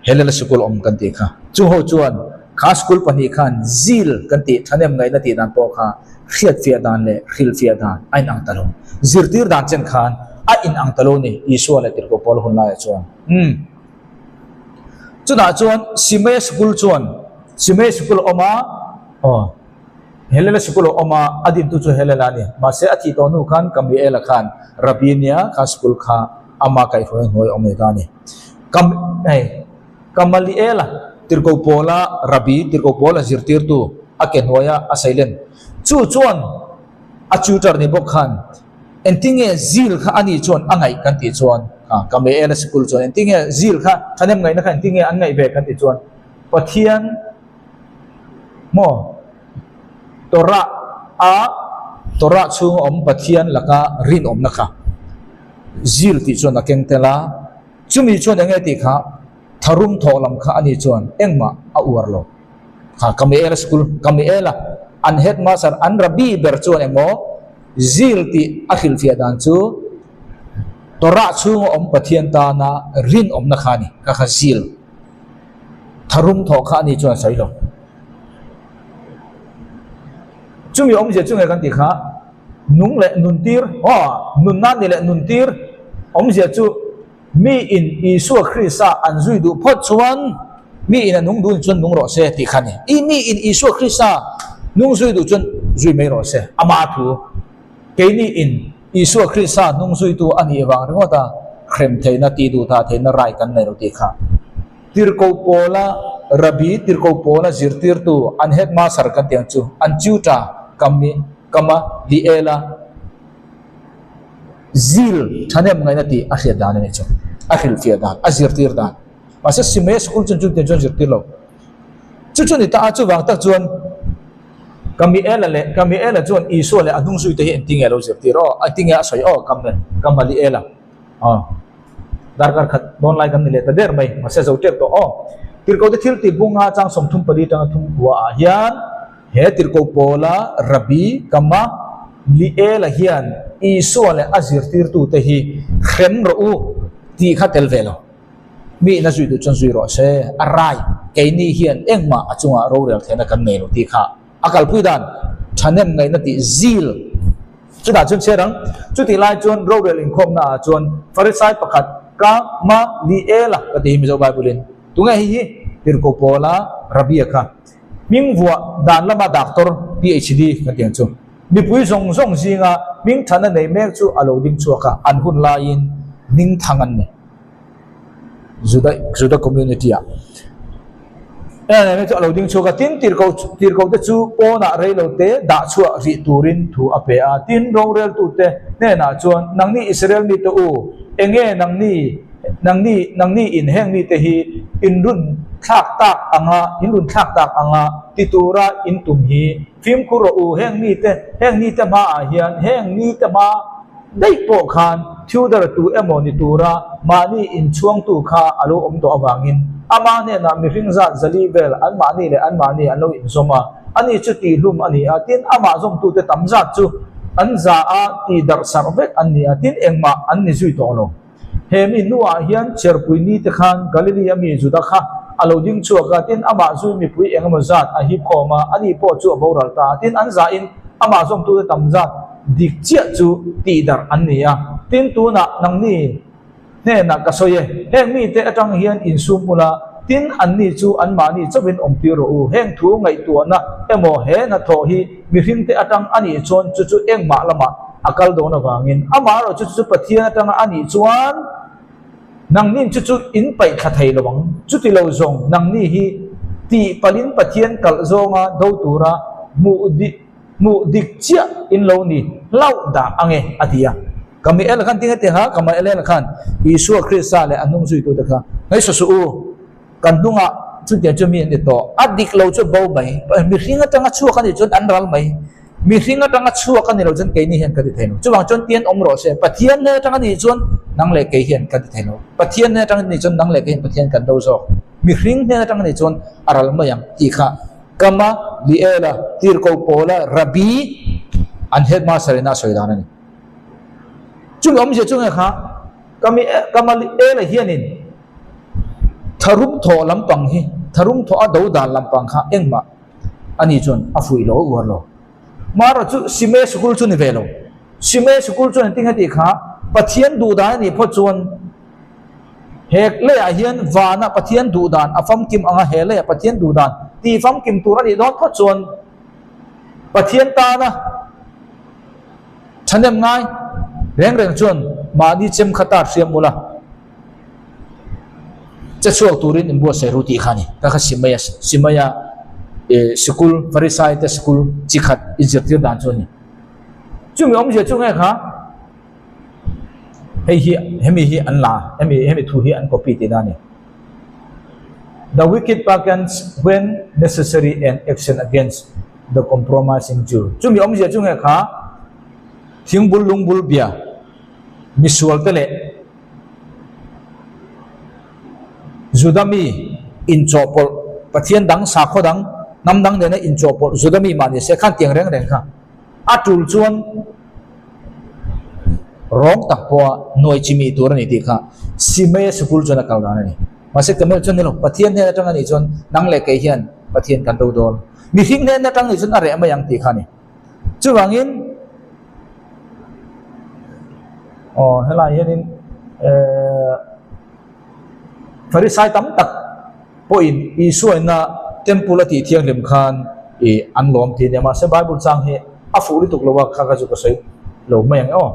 Helela sikul a awm kan tih kha. Chung ho chuan kha sikul pahnih khan zil kan tih thahnem ngaihna tih dan pawh kha hriatfiah dan leh hrilhfiah dan a inang ta lo. Zirtir dan chen khan a inang ta lo ni Isua leh Tirhkoh Paula hun laiah chuan. Umm. Chutah chuan Simea sikul chuan Simea sikul a awm a, aw. Helela sikul a awm a, a dintu chu Helela a ni. Mahse, a thih tawh hnu khan Kamiela khan Rabbi nia kha sikul kha ama kaihhruai hnuai a awm leh ta a ni. Kam, hei, Kamaliela, Tirhkoh Pawla Rabbi, Tirhkoh Pawla zirtirtu a ke hnuaia a sailen chu chuan a tutor ni bawk khan engtinge zil kha ani chuan a ngaih kan tih chuan. Ah, Kamiela sikul chuan engtin nge zil kha thahnem ngaihna kha engtin nge an ngaih ve kan tih chuan Pathian maw Torah a Torah chhunga awm Pathian laka rinawmna kha zil tih chuan a keng tel a, chumi chuan enge tih kha tharum thawh lam kha ani chuan engmah a uar lo. Kha Kamiela sikul Kamiela an headmaster an rabbi ber chuan emaw zil tih a hrilhfiah dan chu Torah chhunga awm Pathian tana rinawmna kha a ni, kha kha zil tharum thawh kha a ni chuan a sawi lo. Chumi awmzia chu nge kan tih kha nung leh nuntir, aw nunna ni leh nuntir awmzia chu mi in Isua Krista an zui duh phawt chuan mi in a nung duh ni chuan nung rawh se tih kha a ni. I mi in Isua Krista nung zui duh chuan zui mai rawh se, ama thu. Keini in Isua Krista hnung zuitu a nih vang ringawt a, hrem theihna, tih duh thah theihna rai kan nei lo tih kha. Tirhkoh Pawla Rabbi, Tirhkoh Pawla zirtirtu, an headmaster kan tih ang chu, an tutor, Kami, Kama, Liela, Zil thahnem ngaihna tih a hriat dan a nih chu, a hrilhfiah dan, a zirtir dan. Mahse Simei school chuan chutiang chuan zirtir lo. Chu chu ni ta a, chuvang tak chuan Kamiela leh Kamiela chuan Isua leh a hnung zuite hi engtin nge a lo zirtir aw? Engtin nge a sawi aw? Kamaliela aw darkar khat dawn lai kan ni leh ta der mai, mahse zo tep tawh aw. Tirhkohte thil tih bunga chang 34 tanga thum kua ah hian he tirhkoh pawla Rabbi Kamaliela hian Isua leh a zirtirtute hi hrem rawh u tih kha tel ve lo. Mi ina zui duh chuan zui rawh se, a rai, keini hian engmah a chungah rorel theihna kan nei lo tih kha a kalpui dan thahnem ngaihna tih zil chutah chuan chhiar ang. Chutih lai chuan rorel inkhawmna ah chuan Farisai pakhat ka ma li el a ka ti hi Mizo Bible in tunge hei hi Tirhkoh Pawla Rabia kha hming vuah dan lama doctor PhD kan tih ang chu. Mipui zawng zawng zinga hming thana nei mek chu a lo ding chhuak a, an hun laiin hming thang an nei. Juda Juda community ah chu a lo ding chhuak a, tin tirhkoh tirhkoh te chu pawnah rei lo te dah chhuah rih turin thu a pe a, tin roreltute hnenah chuan nangni Israel mite u enge nangni nangni nangni in heng mite hi in run thlak tak anga in run thlak tak anga ti tura in tum hi fimkhur rawh u heng mite heng nite hmaah hian heng nite hma Daih pawh khan Theodore tu emaw ni tura mahni inchhuangtu kha a lo awm tawh avangin ama hnenah mihring zat zali vel anmahni leh anmahni an lo inzawm a, ani chu tihhlum a ni a, tin amah zawmtute tam zat chu an za a tihdarh sarh vek an ni a, tin engmah an ni zui tawh lo. He mi hnuah hian Cherpui nite khan Galilee a mi Juda kha a lo ding chhuak a, tin amah zui mipui eng emaw zat a hip khawm a, ani pawh chu a boral ta a, tin an zahin amah zawmtute tam zat dik chiah chu tihdarh an ni a, tin tunah nangni hnenah ka sawi e, heng mite atang hian insum ula, tin anni chu anmahni chauhin awmtir rawh u, heng thu ngaihtuahna emaw he hnathawh hi mihringte atang a nih chuan chu chu engmah lamah a kal dawn avangin amah erawh chu chu Pathian atanga a nih chuan nangnin chu chu in paih thla thei lo ang. Chuti lo zawng nangni hi tih palhin Pathian kalh zawnga do tura hmuh dik hmuh dik chiah in lo ni hlauh dah ange a ti a. Kamiel khan tinge tiha Kamael khan Isua Krista leh a hnung zuitute kha ngaihsaw suh u. Kan hnungah chutiang chu mi an ni tawh. A dik lo chu bo mai. Mihring atanga chhuak a nih chuan an ral mai. Mihring atanga chhuak a ni lo chuan keini hian ka ti thei lo. Chuvang chuan tian awm rawh se. Pathian hnen atanga nih chuan nang leh kei hian ka ti thei lo. Pathian hnen atanga nih chuan nang leh kei hian Pathian kan do zawk. Mihring hnen atanga nih chuan a ral mai ang tih kha Kama, Liela, Tirhkoh Pawla, Rabbi an headmaster ina a sawi dan a ni. Chumi awmzia chu nge kha Kami Kamaliela hianin Tharum thawh lampang hi, tharum thawh a do dan lampang kha engmah a ni chuan a fuih lo, a uar lo. Mara chu Sime sikul chu ni ve lo. Sime sikul chuan engtin nge tih kha Pathian duh dan a nih phawt chuan he leiah hian vana Pathian duh dan a famkim anga he leiah Pathian duh dan tih famkim tur a nih dawn phawt chuan Pathian tana thahnem ngai reng reng chuan mahni chem kha tar hriam ula. Che chhuak turin in buatsaih ru tih kha a ni. Ka kha Simaia, Simaia eh sikul, Farisai te sikul chi khat inzirtir dan chu a ni. Chumi awmzia chu nge kha? Hei hi hemi hi an la, hemi hemi thu hi an copy tihna a ni. The wicked pagans when necessary and action against the compromising Jew. Chumi awmzia chu nge kha thingbul lungbul bia misual te leh Juda mi inchawhpawlh Pathian dang sakhaw dang hnam dang nena inchawhpawlh Juda mi mah ni se khan tiang reng reng kha a tul chuan rawng tak pawha nuai chi mi tur a ni tih kha Simeia sikul chuan a kal dan a ni. Mahse Kamel chuan ni lo, Pathian hnen atang a nih chuan nang leh kei hian Pathian kan do dawn. Mihring hnen atang nih chuan a reh mai ang tih kha a ni. Chuvangin aw helai hianin eh Farisai tam tak pawhin Isua ina temple a tih thianghlim khan ih an lawm tih a nia. Mahse Bible chang hi a fuh lutuk lo a, kha kha chu ka sawi lo mai ang e aw.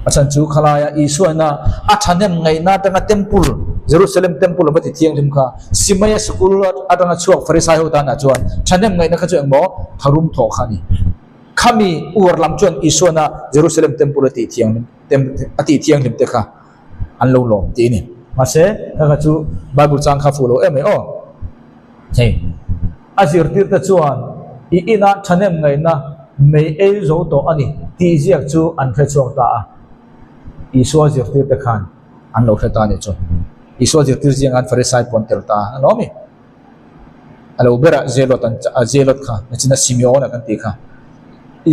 A chhan chu khalaia Isua ina a thahnem ngaihna atanga temple, Jerusalem temple a va ti thianghlim kha Simeia sikul atanga chhuak Farisai ho tanah chuan thahnem ngaihna kha chu engmaw tharum thawh kha a ni. Khami uar lam chuan Isua ina Jerusalem temple a tih thianghlim a tih thianghlim te kha an lo lawm tih a ni. Mahse, kha kha chu Bible chang kha fuh lo em mai aw. Hei, a zirtirte chuan i inah thahnem ngaihna mei ei zo tawh a ni tih ziak chu an hre chhuak ta a. Isua zirtirte khan an lo hre ta a nih chu. Isua zirtir zinga an Farisai pawh an tel ta a lawm i. A lo berah Zelot an a Zelot kha nachina Simeon-a kan tih kha.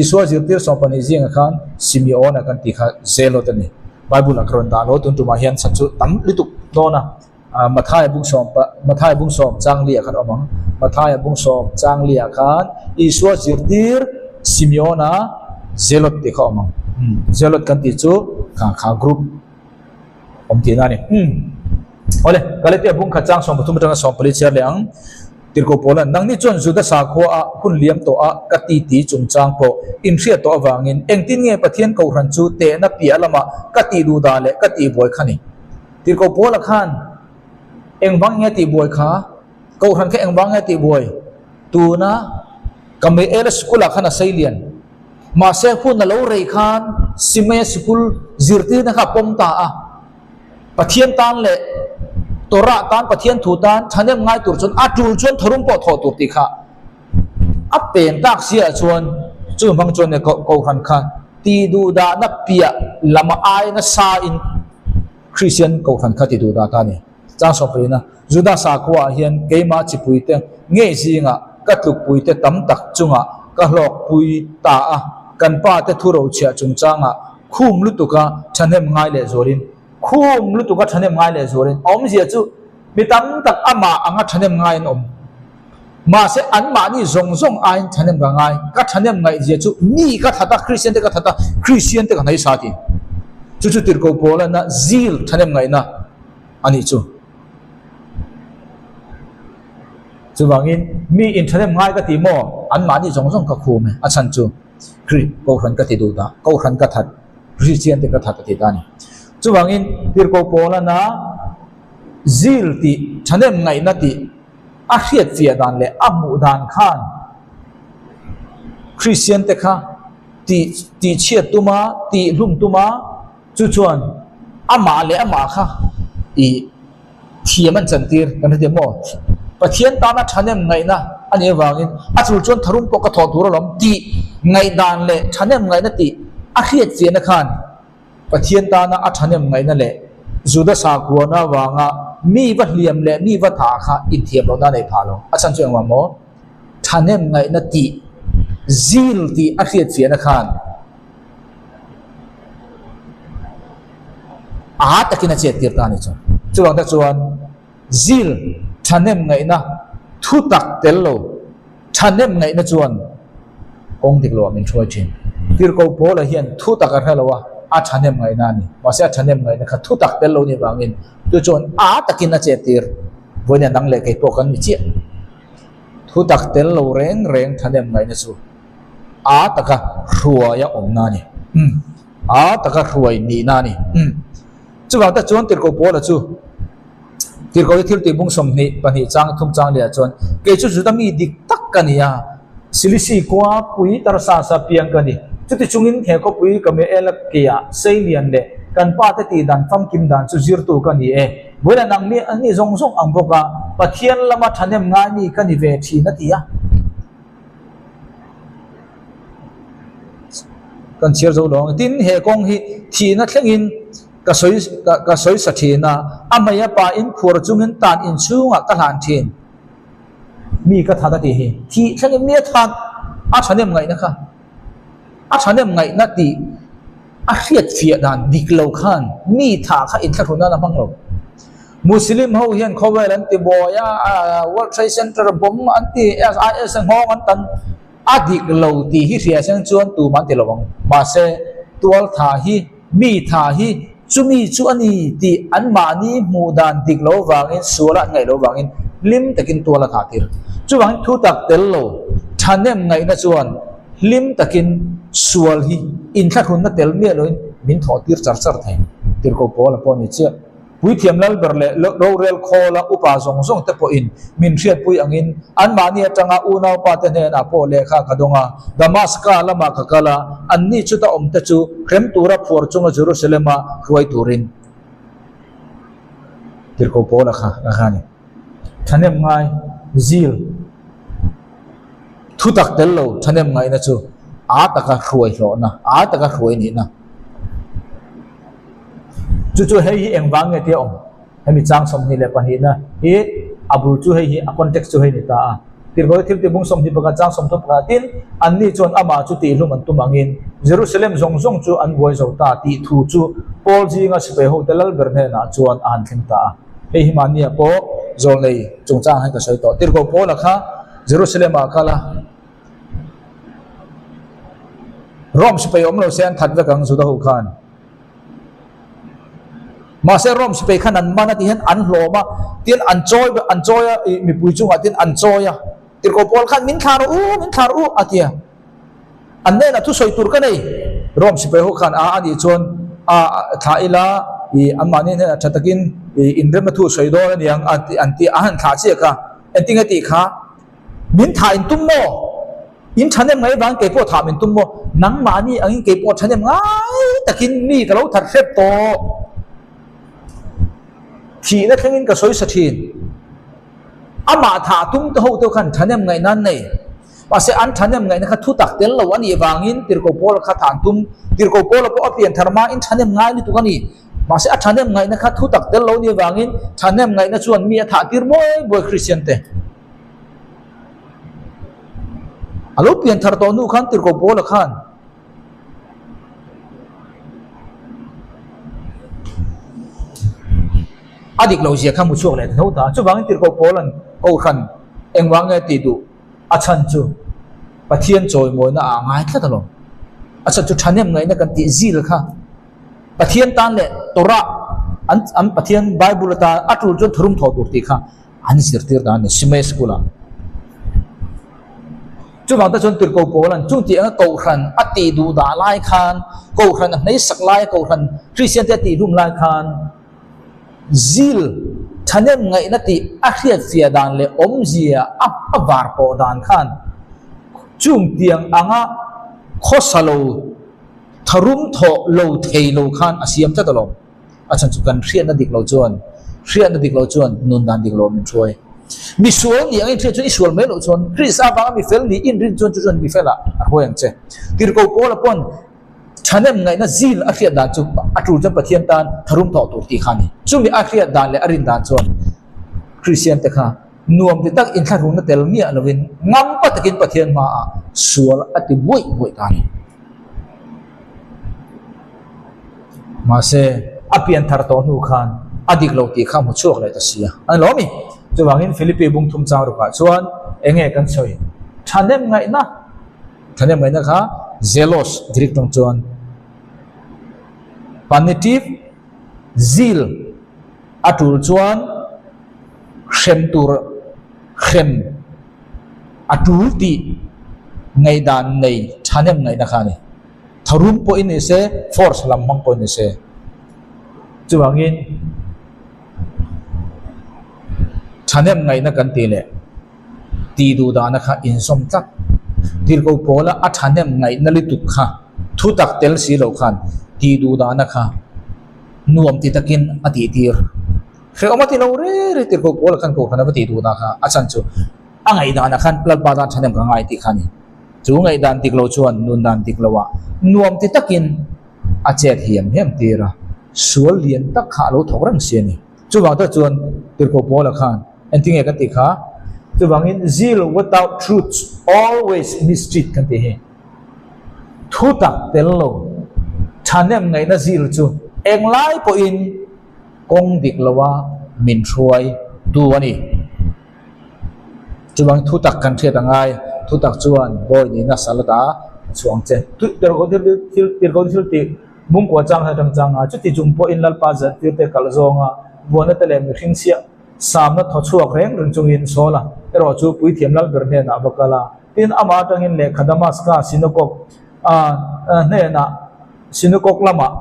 Isua zirtir 12 zingah khan Simeon-a kan tih kha Zelot a ni. Bible-ah ka rawn dah lo tun tumah hian chhan chu tam lutuk dawn a. Mathaia bung sawm Mathaia bung sawm chang liah khan awm ang. Mathaia bung sawm chang liah khan Isua zirtir Simeon-a Zelot tih kha awm ang. Zelot kan tih chu kha kha group awm tihna a ni. Awle, Galatia bung khat chang 13 atanga 14 chhiar leh ang. Tirhkoh Paula'n, Nangni chuan Juda sakhua a hun liam tawh a ka ti ti chungchang pawh inhriat tawh avangin engtin nge Pathian kohhran chu tehna piah lamah ka tih duh dah leh ka tih buai kha ni? Tirhkoh Paula khan engvang nge tih buai kha? Kohhran kha engvang nge tih buai? Tuna ka Meiela sikul-ah khan a sei lian. Mahse hun a lo rei khan Simeia sikul zirtirna kha a pawm ta a. Pathian tan leh Torah tan Pathian thu tan thahnem ngai tur chuan a tul chuan tharum pawh thawh tur tih kha a pen tak siah chuan chu hmang chuan nia Kohhran kha ti duh dahna piah lama ai nasa in Kristian Kohhran kha ti duh dah ta a ni. Chang sawmpuina Juda sakhua ah hian keimah chipuite ngei zingah ka tlukpuite tam tak chungah ka hlawkpui ta a, kan pa te thu rochhiah chungchangah Khum lutuka thahnem ngai leh zualin Khum lutuka thahnem ngai leh zualin awmzia chu mi tam tak amah anga thahnem ngai an awm. Mahse anmahni zawng zawng aiin thahnem ka ngai. Ka thahnem ngaihzia chu mi ka that a, Kristian te ka that a, Kristian te ka hnaih sa ti. Chu chu Tirhkoh Paulana zil thahnem ngaihna a nih chu. Chuvangin mi inthahnem ngai ka ti maw? Anmahni zawng zawng ka khum e, a chhan chu. Kri, Kohhran ka ti duh dah, Kohhran ka that, Kristian te ka that a ti ta a ni. Chuvangin Tirhkoh Paulana zil tih, thahnem ngaihna tih a hriat fiah dan leh a hmuh dan khan Kristian te kha tih tihchhiat tuma, tihhlum tuma chu chuan amah leh amah kha ih thiam an chantir kan hre thiam maw? Pathian tana thahnem ngaihna a nih avangin a chul chuan tharum pawh ka thawh tur alawm tih ngaihdan leh thahnem ngaihna tih a hriat chiahna khan Pathian tana a thahnem ngaihna leh Juda sakhuana avanga mi va hliam leh mi va thah kha inthiam lohna a nei phah lo. A chhan chu engvang maw? Thahnem ngaihna tih zil tih a hriat chiahna khan A takin a chet tir ta a ni chu. Chuvang te chuan zil thahnem ngaihna thu tak tel lo thahnem ngaihna chuan kawng dik loah min hruai thin. Tirhkoh Paula hian thu tak a hre lo a, a thahnem ngaihna a ni. Mahse a thahnem ngaihna kha thu tak tel lo ni vangin chu chuan a takin a chet tir. Vawiin dang leh kei pawh kan ni chiah. Thu tak tel lo reng reng thahnem ngaihna chu a taka hruaia awmna a ni. A taka hruai nihna a ni. Chuvang tak chuan Tirhkoh Paula chu Tirhkoh hi thil tih bung 22 chang thum chang lehah chuan kei chu Juda mi dik tak ka ni a, Silisi khua pui Tarsasa piang ka ni. Chuti chungin he khawpui Kameela keah Seilian leh. Kan pa te tih dan famkim dan chu zirtu ka ni e. Vawiin an ang mi an ni zawng zawng ang bawk a, Pathian lama thahnem ngai mi ka ni ve thin a ti a. Kan chhiar zo lo ang. Tin, he kawng hi thihna thlengin ka sawi ka sawi sa thin a, a hmei a pa in phuar chungin tan inchhungah ka hlan thin. Mi ka that a tih hi. Thih thlengin mi a that a thahnem ngaihna kha. A thahnem ngaihna tih a hriatfiah dan dik lo khan mi thah kha inthlahrun nan a hmang lo. Muslim ho hian khawvel an ti buai a, World Trade Center bomb an ti, IS a nghawng an tan a dik lo tih hi hria seng chuan tumah an ti lo ang. Mahse, tual tha hi, mi tha hi chumi chu a ni tih anmahni hmuh dan dik lo vangin, suala an ngaih lo vangin hlim takin tual a thah tir. Chuvangin thu tak tel lo, thahnem ngaihna chuan hlim takin sual hi inthlahrunna tel miah loin min thawh tir char char thei. Tirhkoh Paula pawh a ni chiah. Puithiam Lalber leh rorel khawla upa zawng zawng te pawhin min hriatpui angin anmahni atanga unaupa te hnenah pawh lehkha ka dawng a, Damaska lamah ka kal a, anni chuta awm te chu hrem tura phuar chunga Jerusalem-a hruai turin Tirhkoh Paula kha a kha a ni. Thahnem ngai, zeal, thutak tel lo thahnem ngaihna chu a taka hruai hlawhna, a taka hruai nihna. Chu chu hei hi engvang nge tia awm? Hemi chang 22na hi a bul chu hei hi a context chu hei ni ta a. Tirhkoh thil tibung 21 chang 31 tin anni chuan amah chu tihhlum an tum angin Jerusalem zawng zawng chu an buai zo ta tih thu chu Paul zinga sipai hote lalber hnenah chuan a han thleng ta a. Hei hi mahnia pawh zawlnei chungchang hian ka sawi tawh. Tirhkoh Paula kha Jerusalem ah a kal a. Rome sipai awm lo se an that vek ang Juda ho khan. Mahse Rome sipai khan an man a ti hian an hlawm a, tin an chawi an chawi a ih mipui chungah tin an chawi a. Tirhkoh Paul khan min thlah rawh u, min thlah rawh u a ti a. An hnenah thusawi tur ka nei. Rome sipai ho khan a anih chuan a thlah ila ih anmahni hnenah tha takin ih inremna thu sawi dawn a niang a ti an ti a han thlah chiah kha. Engtinge tih kha? Min thah in tum maw? In thahnem ngai vang keipawh thah min tum maw? Nangmahni angin keipawh thahnem ngai takin mi ka lo that hrep tawh. Thihna thlengin ka sawi sa thin. Amah thah tum te ho te khan thahnem ngaihna an nei. Mahse an thahnem ngaihna kha thu tak tel lo a nih vangin Tirhkoh Paula kha thah an tum. Tirhkoh Paula pawh a pian thar hmain thahnem ngai lutuk a ni. Mahse a thahnem ngaihna kha thu tak tel lo nih vangin thahnem ngaihna chuan mi a thah tir buai buai Kristian te. A lo pian thar tawh hnu khan Tirhkoh Paula khan a dik lo zia kha hmu chhuak leh ta tho ta. Chuvangin Tirhkoh Paula'n Kohhran engvang nge tih duh a chhan chu Pathian chawimawina ah a ngai tlat alawm. A chhan chu thahnem ngaihna kan tih zil kha Pathian tan leh Torah an an Pathian Bible atan a tul chuan tharum thawh tur tih kha an zirtir ta a ni Simei School ah. Chuvang te chuan Tirhkoh Paula'n chung tih anga Kohhran a tih duh dah lai khan, Kohhran a hneisak lai, Kohhran Kristian te a tih hlum lai khan zil thahnem ngaihna tih a hriatfiah dan leh awmzia a a var pawh dan khan chung tiang anga khawsa lo tharum thawh lo thei lo khan a siam tlat alawm. A chhan chu kan hriatna dik lo chuan, hriatna dik lo chuan nun dan dik lo min hruai. Mi sual nih angin hriat chuan i sual mai loh chuan Krista avanga mi fel nih inrin chuan chu chuan mi felah a hruai ang che. Tirhkoh Paula pawn thahnem ngaihna zil a hriat dan chu a tul chuan Pathian tan tharum thawh tur tih kha a ni. Chumi a hriat dan leh a rin dan chuan Kristian te kha nuam ti tak inthlahrunna tel miah lovin ngampa takin Pathian hmaah sual a ti buaih buaih ta a ni. Mahse, a pian thar tawh hnu khan a dik lo tih kha hmu chhuak leh ta si a. A ni lo mi? Chuvangin Philippi bung thum chang rukah chuan eng nge kan sawi? Thahnem ngaihna, thahnem ngaihna kha zelos Greek tawng chuan punitive zeal a tul chuan hrem tur hrem a tul tih ngaihdan nei thahnem ngaihna kha a ni. Tharum pawhin ni se, force lam hmang pawhin ni se. Chuvangin thahnem ngaihna kan tih leh tih duh dahna kha inzawm tlat. Tirhkoh pawla a thahnem ngaihna lutuk kha thu tak tel si loh khan tih duh dahna kha. Nuam ti takin a tih tir. Hrehawm a ti lo re re tirhkoh pawl ah khan kohhran a va tih duh dah kha a chhan chu a ngaihdan ah khan Lalpa tan thahnem ka ngai tih kha a ni. Chu ngaihdan dik lo chuan nun dan dik lo ah nuam ti takin a chet hiam hiam tir a, sual lian tak kha a lo thawk reng si a ni. Chuvang tak chuan tirhkoh pawl ah khan engtinge kan tih kha? Chuvangin zeal without truth always mistreat kan tih hi. Thu tak tel lo thahnem ngaihna zil chu englai pawhin kawng dik loa min hruai tu a ni. Chuvang thu tak kan hriat a ngai, thu tak chuan bawi nihna sal ata a chhuang che. Tirhkoh thil tih mungkua chang hian atang chang a, chuti chung pawhin Lalpa zirtirte kalh zawnga buaina te leh mihring chhiah samna thaw chhuak reng reng chungin Saula erawh chu puithiam Lalber hnenah a va kal a. Tin, amah atangin lehkha Damaska sinakok hnenah sinakok lamah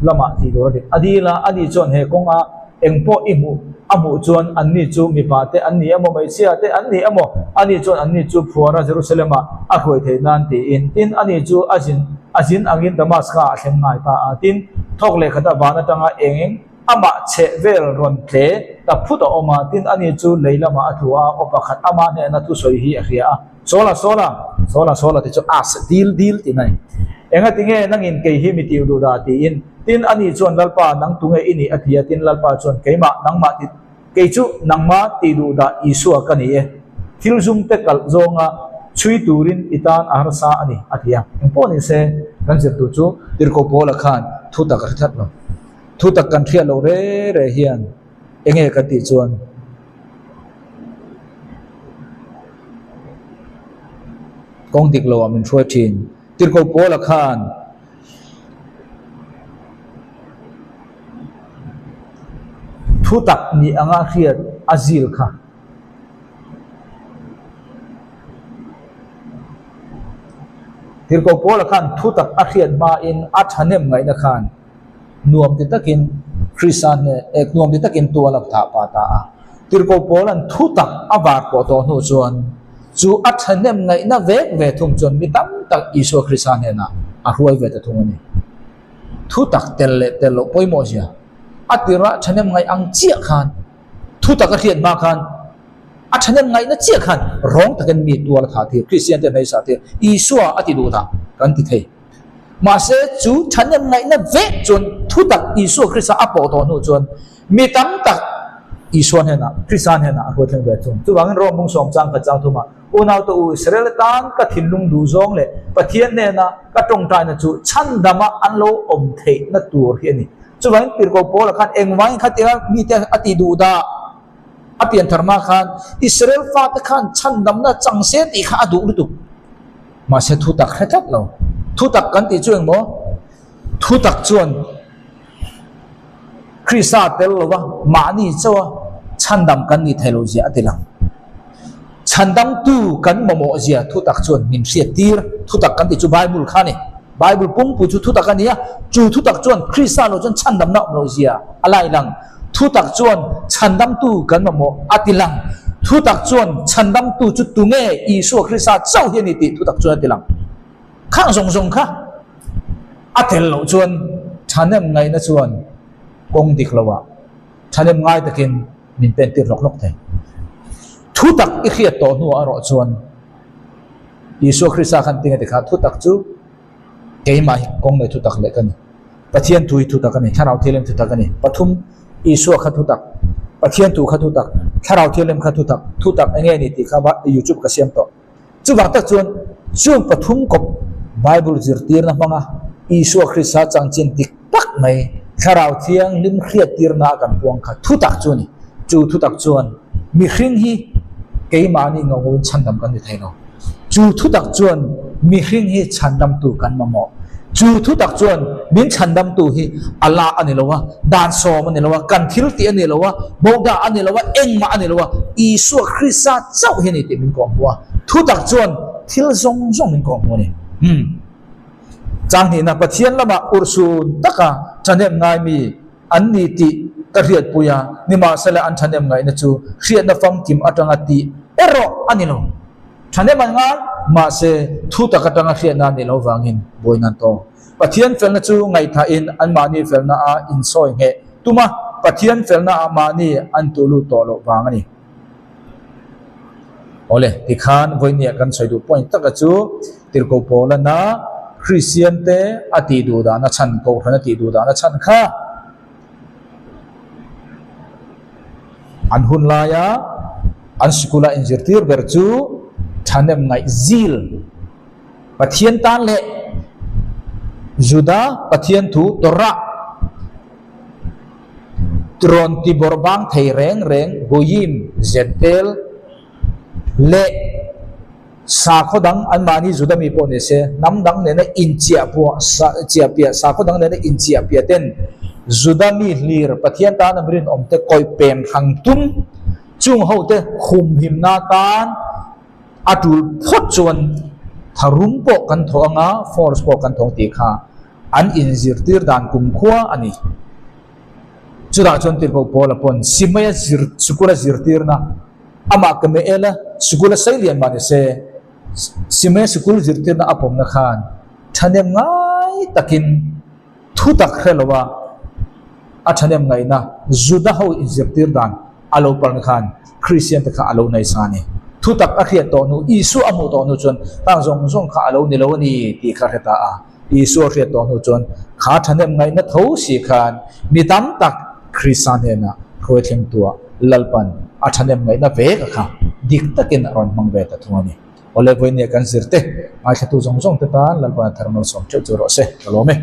lamah tih tur a dik. A dil a, ani chuan he kawnga eng pawh i hmuh a hmuh chuan anni chu mipa te an ni emaw hmeichhia te an ni emaw ani chuan anni chu phuara Jerusalem-ah a hruai theih nan tiin. Tin, ani chu a zin a zin angin Damaska a thleng ngai ta a. Tin, thawk lehkhat a van atanga eng Amah chheh vel rawn tle ta phut a awm a, tin ani chu lei lamah a tlu a, aw pakhat amah hnehna thusawi hi a hria a, Sawla, Sawla, Sawla, Sawla ti chu as dil dil tih na ni. Engati nge nangin kei hi mi tiu duh dah tiin, tin ani chuan Lalpa nang tunge i nih a ti a, tin Lalpa chuan keimah nangmah ti kei chu nangma tih duh dah Isua ka ni e, thil zum te kalh zawnga chhui turin i tan a harsa a ni a ti a. Engpawh ni se kan zirtu chu Tirhkoh Paula khan thu tak a hre tlat lo. Thu tak kan hriat loh re re hian enge kan tih chuan kawng dik loah min hruai thin. Tirhkoh Paula khan thu tak nih anga hriat a zil kha. Tirhkoh Paula khan thu tak a hriat hmain a thahnem ngaihna khan Nuam ti takin Krista hneh eh nuam ti takin tual a thah pah ta a. Tirhkoh Paula'n thu tak a var pawh tawh hnu chuan chu a thahnem ngaihna vek ve thung chuan mi tam tak Isua Krista hnenah a hruai ve ta thung a ni. Thu tak tel leh tel loh pawimawh zia a tirah thahnem ngaih ang chiah khan thu tak a hriat hma khan a thahnem ngaihna chiah khan rawng takin mi tual a thah tir, Kristian te hmeisa tir, Isua a ti duh dah kan ti thei. Mahse, chu thahnem ngaihna vek chuan thutak Isua Krista a pawh tawh hnu chuan mi tam tak Isua hnenah, Krista hnenah a hruaithleng ve thung. Chuvangin Rom bung sawm chang khat chang thumah, Unaute u, Israel tan ka thinlung duh zawng leh Pathian hnena ka tawngtaina chu chhandama an lo awm theihna tur hi a ni. Chuvangin Tirhkoh Paula khan engvangin khatia mite a tih duh dah? A pianthar hma khan Israel fate khan chhandamna chang se tih kha a duh lutuk. Mahse thutak hre tlat lo. Thutak kan tih chu engmaw? Thutak chuan Krista tel lova mahni chauha chhandam kan nih theih loh zia a ti lang. Chhandamtu kan mamawh zia thutak chuan min hriat tir. Thutak kan tih chu Bible kha a ni. Bible pumpui chu thutak a ni a, chu thutak chuan Krista lo chuan chhandamna awm loh zia a lai lang. Thutak chuan chhandamtu kan mamawh a ti lang. Thutak chuan chhandamtu chu tunge Isua Krista chauh hi a ni tih thutak chuan a ti lang. Khang zawng zawng kha a tel loh chuan thahnem ngaihna chuan kawng dik loah thahnem ngai takin min pen tir hlawk hlawk thei. Thutak i hriat tawh hnuah erawh chuan Isua Krista khan tinge tikha thutak chu keimah hi kawng nei thutak leh ka ni. Pathian thu hi thutak a ni, Thlarau Thianghlim thutak a ni. Pathum, Isua kha thutak, Pathian thu kha thutak, Thlarau Thianghlim kha thutak, thutak eng nge ni tih kha YouTube ka siam tawh. Chuvang tak chuan chung pathum kawp Bible zirtirna hmanga Isua Krista changchin dik tak mai Thlarau Thianghlim hriattirna a kan puang kha thutak chu a ni. Chu thutak chuan mihring hi keimahni ngawngawin chhandam kan ni thei lo. Chu thutak chuan mihring hi chhandamtu kan mamawh. Chu thutak chuan min chhandamtu hi Allah a ni lo a, dan sawm a ni lo a, kan thil tih a ni lo a, boda a ni lo a, engmah a ni lo a, Isua Krista chauh hi a ni tih min kawhhmuh a. Thutak chuan thil zawng zawng min kawhhmuh a ni. Umm. Chang hnihna Pathian lamah urhsun taka thahnem ngai mi an ni tih ka hriatpui a, nimahsela an thahnem ngaihna chu hriatna famkim atanga tih erawh a ni lo. Thahnem an ngai, mahse thu tak atanga hriatna a nih loh vangin buaina an tawng. Pathian felna chu ngaihthahin anmahni felna a insawi ngheh tum a, Pathian felna ah mahni an tuh lut tawh loh vang a ni. Awle, tikhan vawinia kan sawi duh point taka chu Tirhkoh Paulana Kristian te a tih duh dahna chhan, Kohhran a tih duh dahna chhan kha an hun laia an sikula inzirtir ber chu thahnem ngaih zil Pathian tan leh Juda Pathian thu Torah rawn ti bawrh bang thei reng reng Goyim, Jentail, leh sakhaw dang anmahni Juda mi pawh ni se hnam dang nena inchiahpuah chiahpiah sakhaw dang nena inchiahpiah ten Juda mi hlir Pathian tana mi rinawmte kawih pem hrang tum chung hote humhimna tan A tul phawt chuan tharum pawh kan thawh anga force pawh kan thawng tih kha an inzirtir dan kumkhua a ni. Chutah chuan Tirhkoh Paula pawn Simaia zir sikula zirtirna amah Kameela sikula sei lian mah ni se Simaia sikul zirtirna a pawmna khan thahnem ngai takin Thu tak hre lo a, a thahnem ngaihna Juda ho inzirtir dan a lo palna khan Kristian te kha a lo naisa a ni. Thu tak a hriat tawh hnu, Isua a hmuh tawh hnu chuan khang zawng zawng kha a lo ni lo a ni tih kha a hre ta a. Isua a hriat tawh hnu chuan kha thahnem ngaihna tho si khan mi tam tak Krista hnenah hruai thlengtuah Lalpan a thahnem ngaihna vek a kha dik takin a rawn hmang ve ta thung a ni. Awle vawinia kan zirte ngaithlatu zawng zawng te tan Lalpan a thar malsawm theuh chu rawh se. Ka lawm e.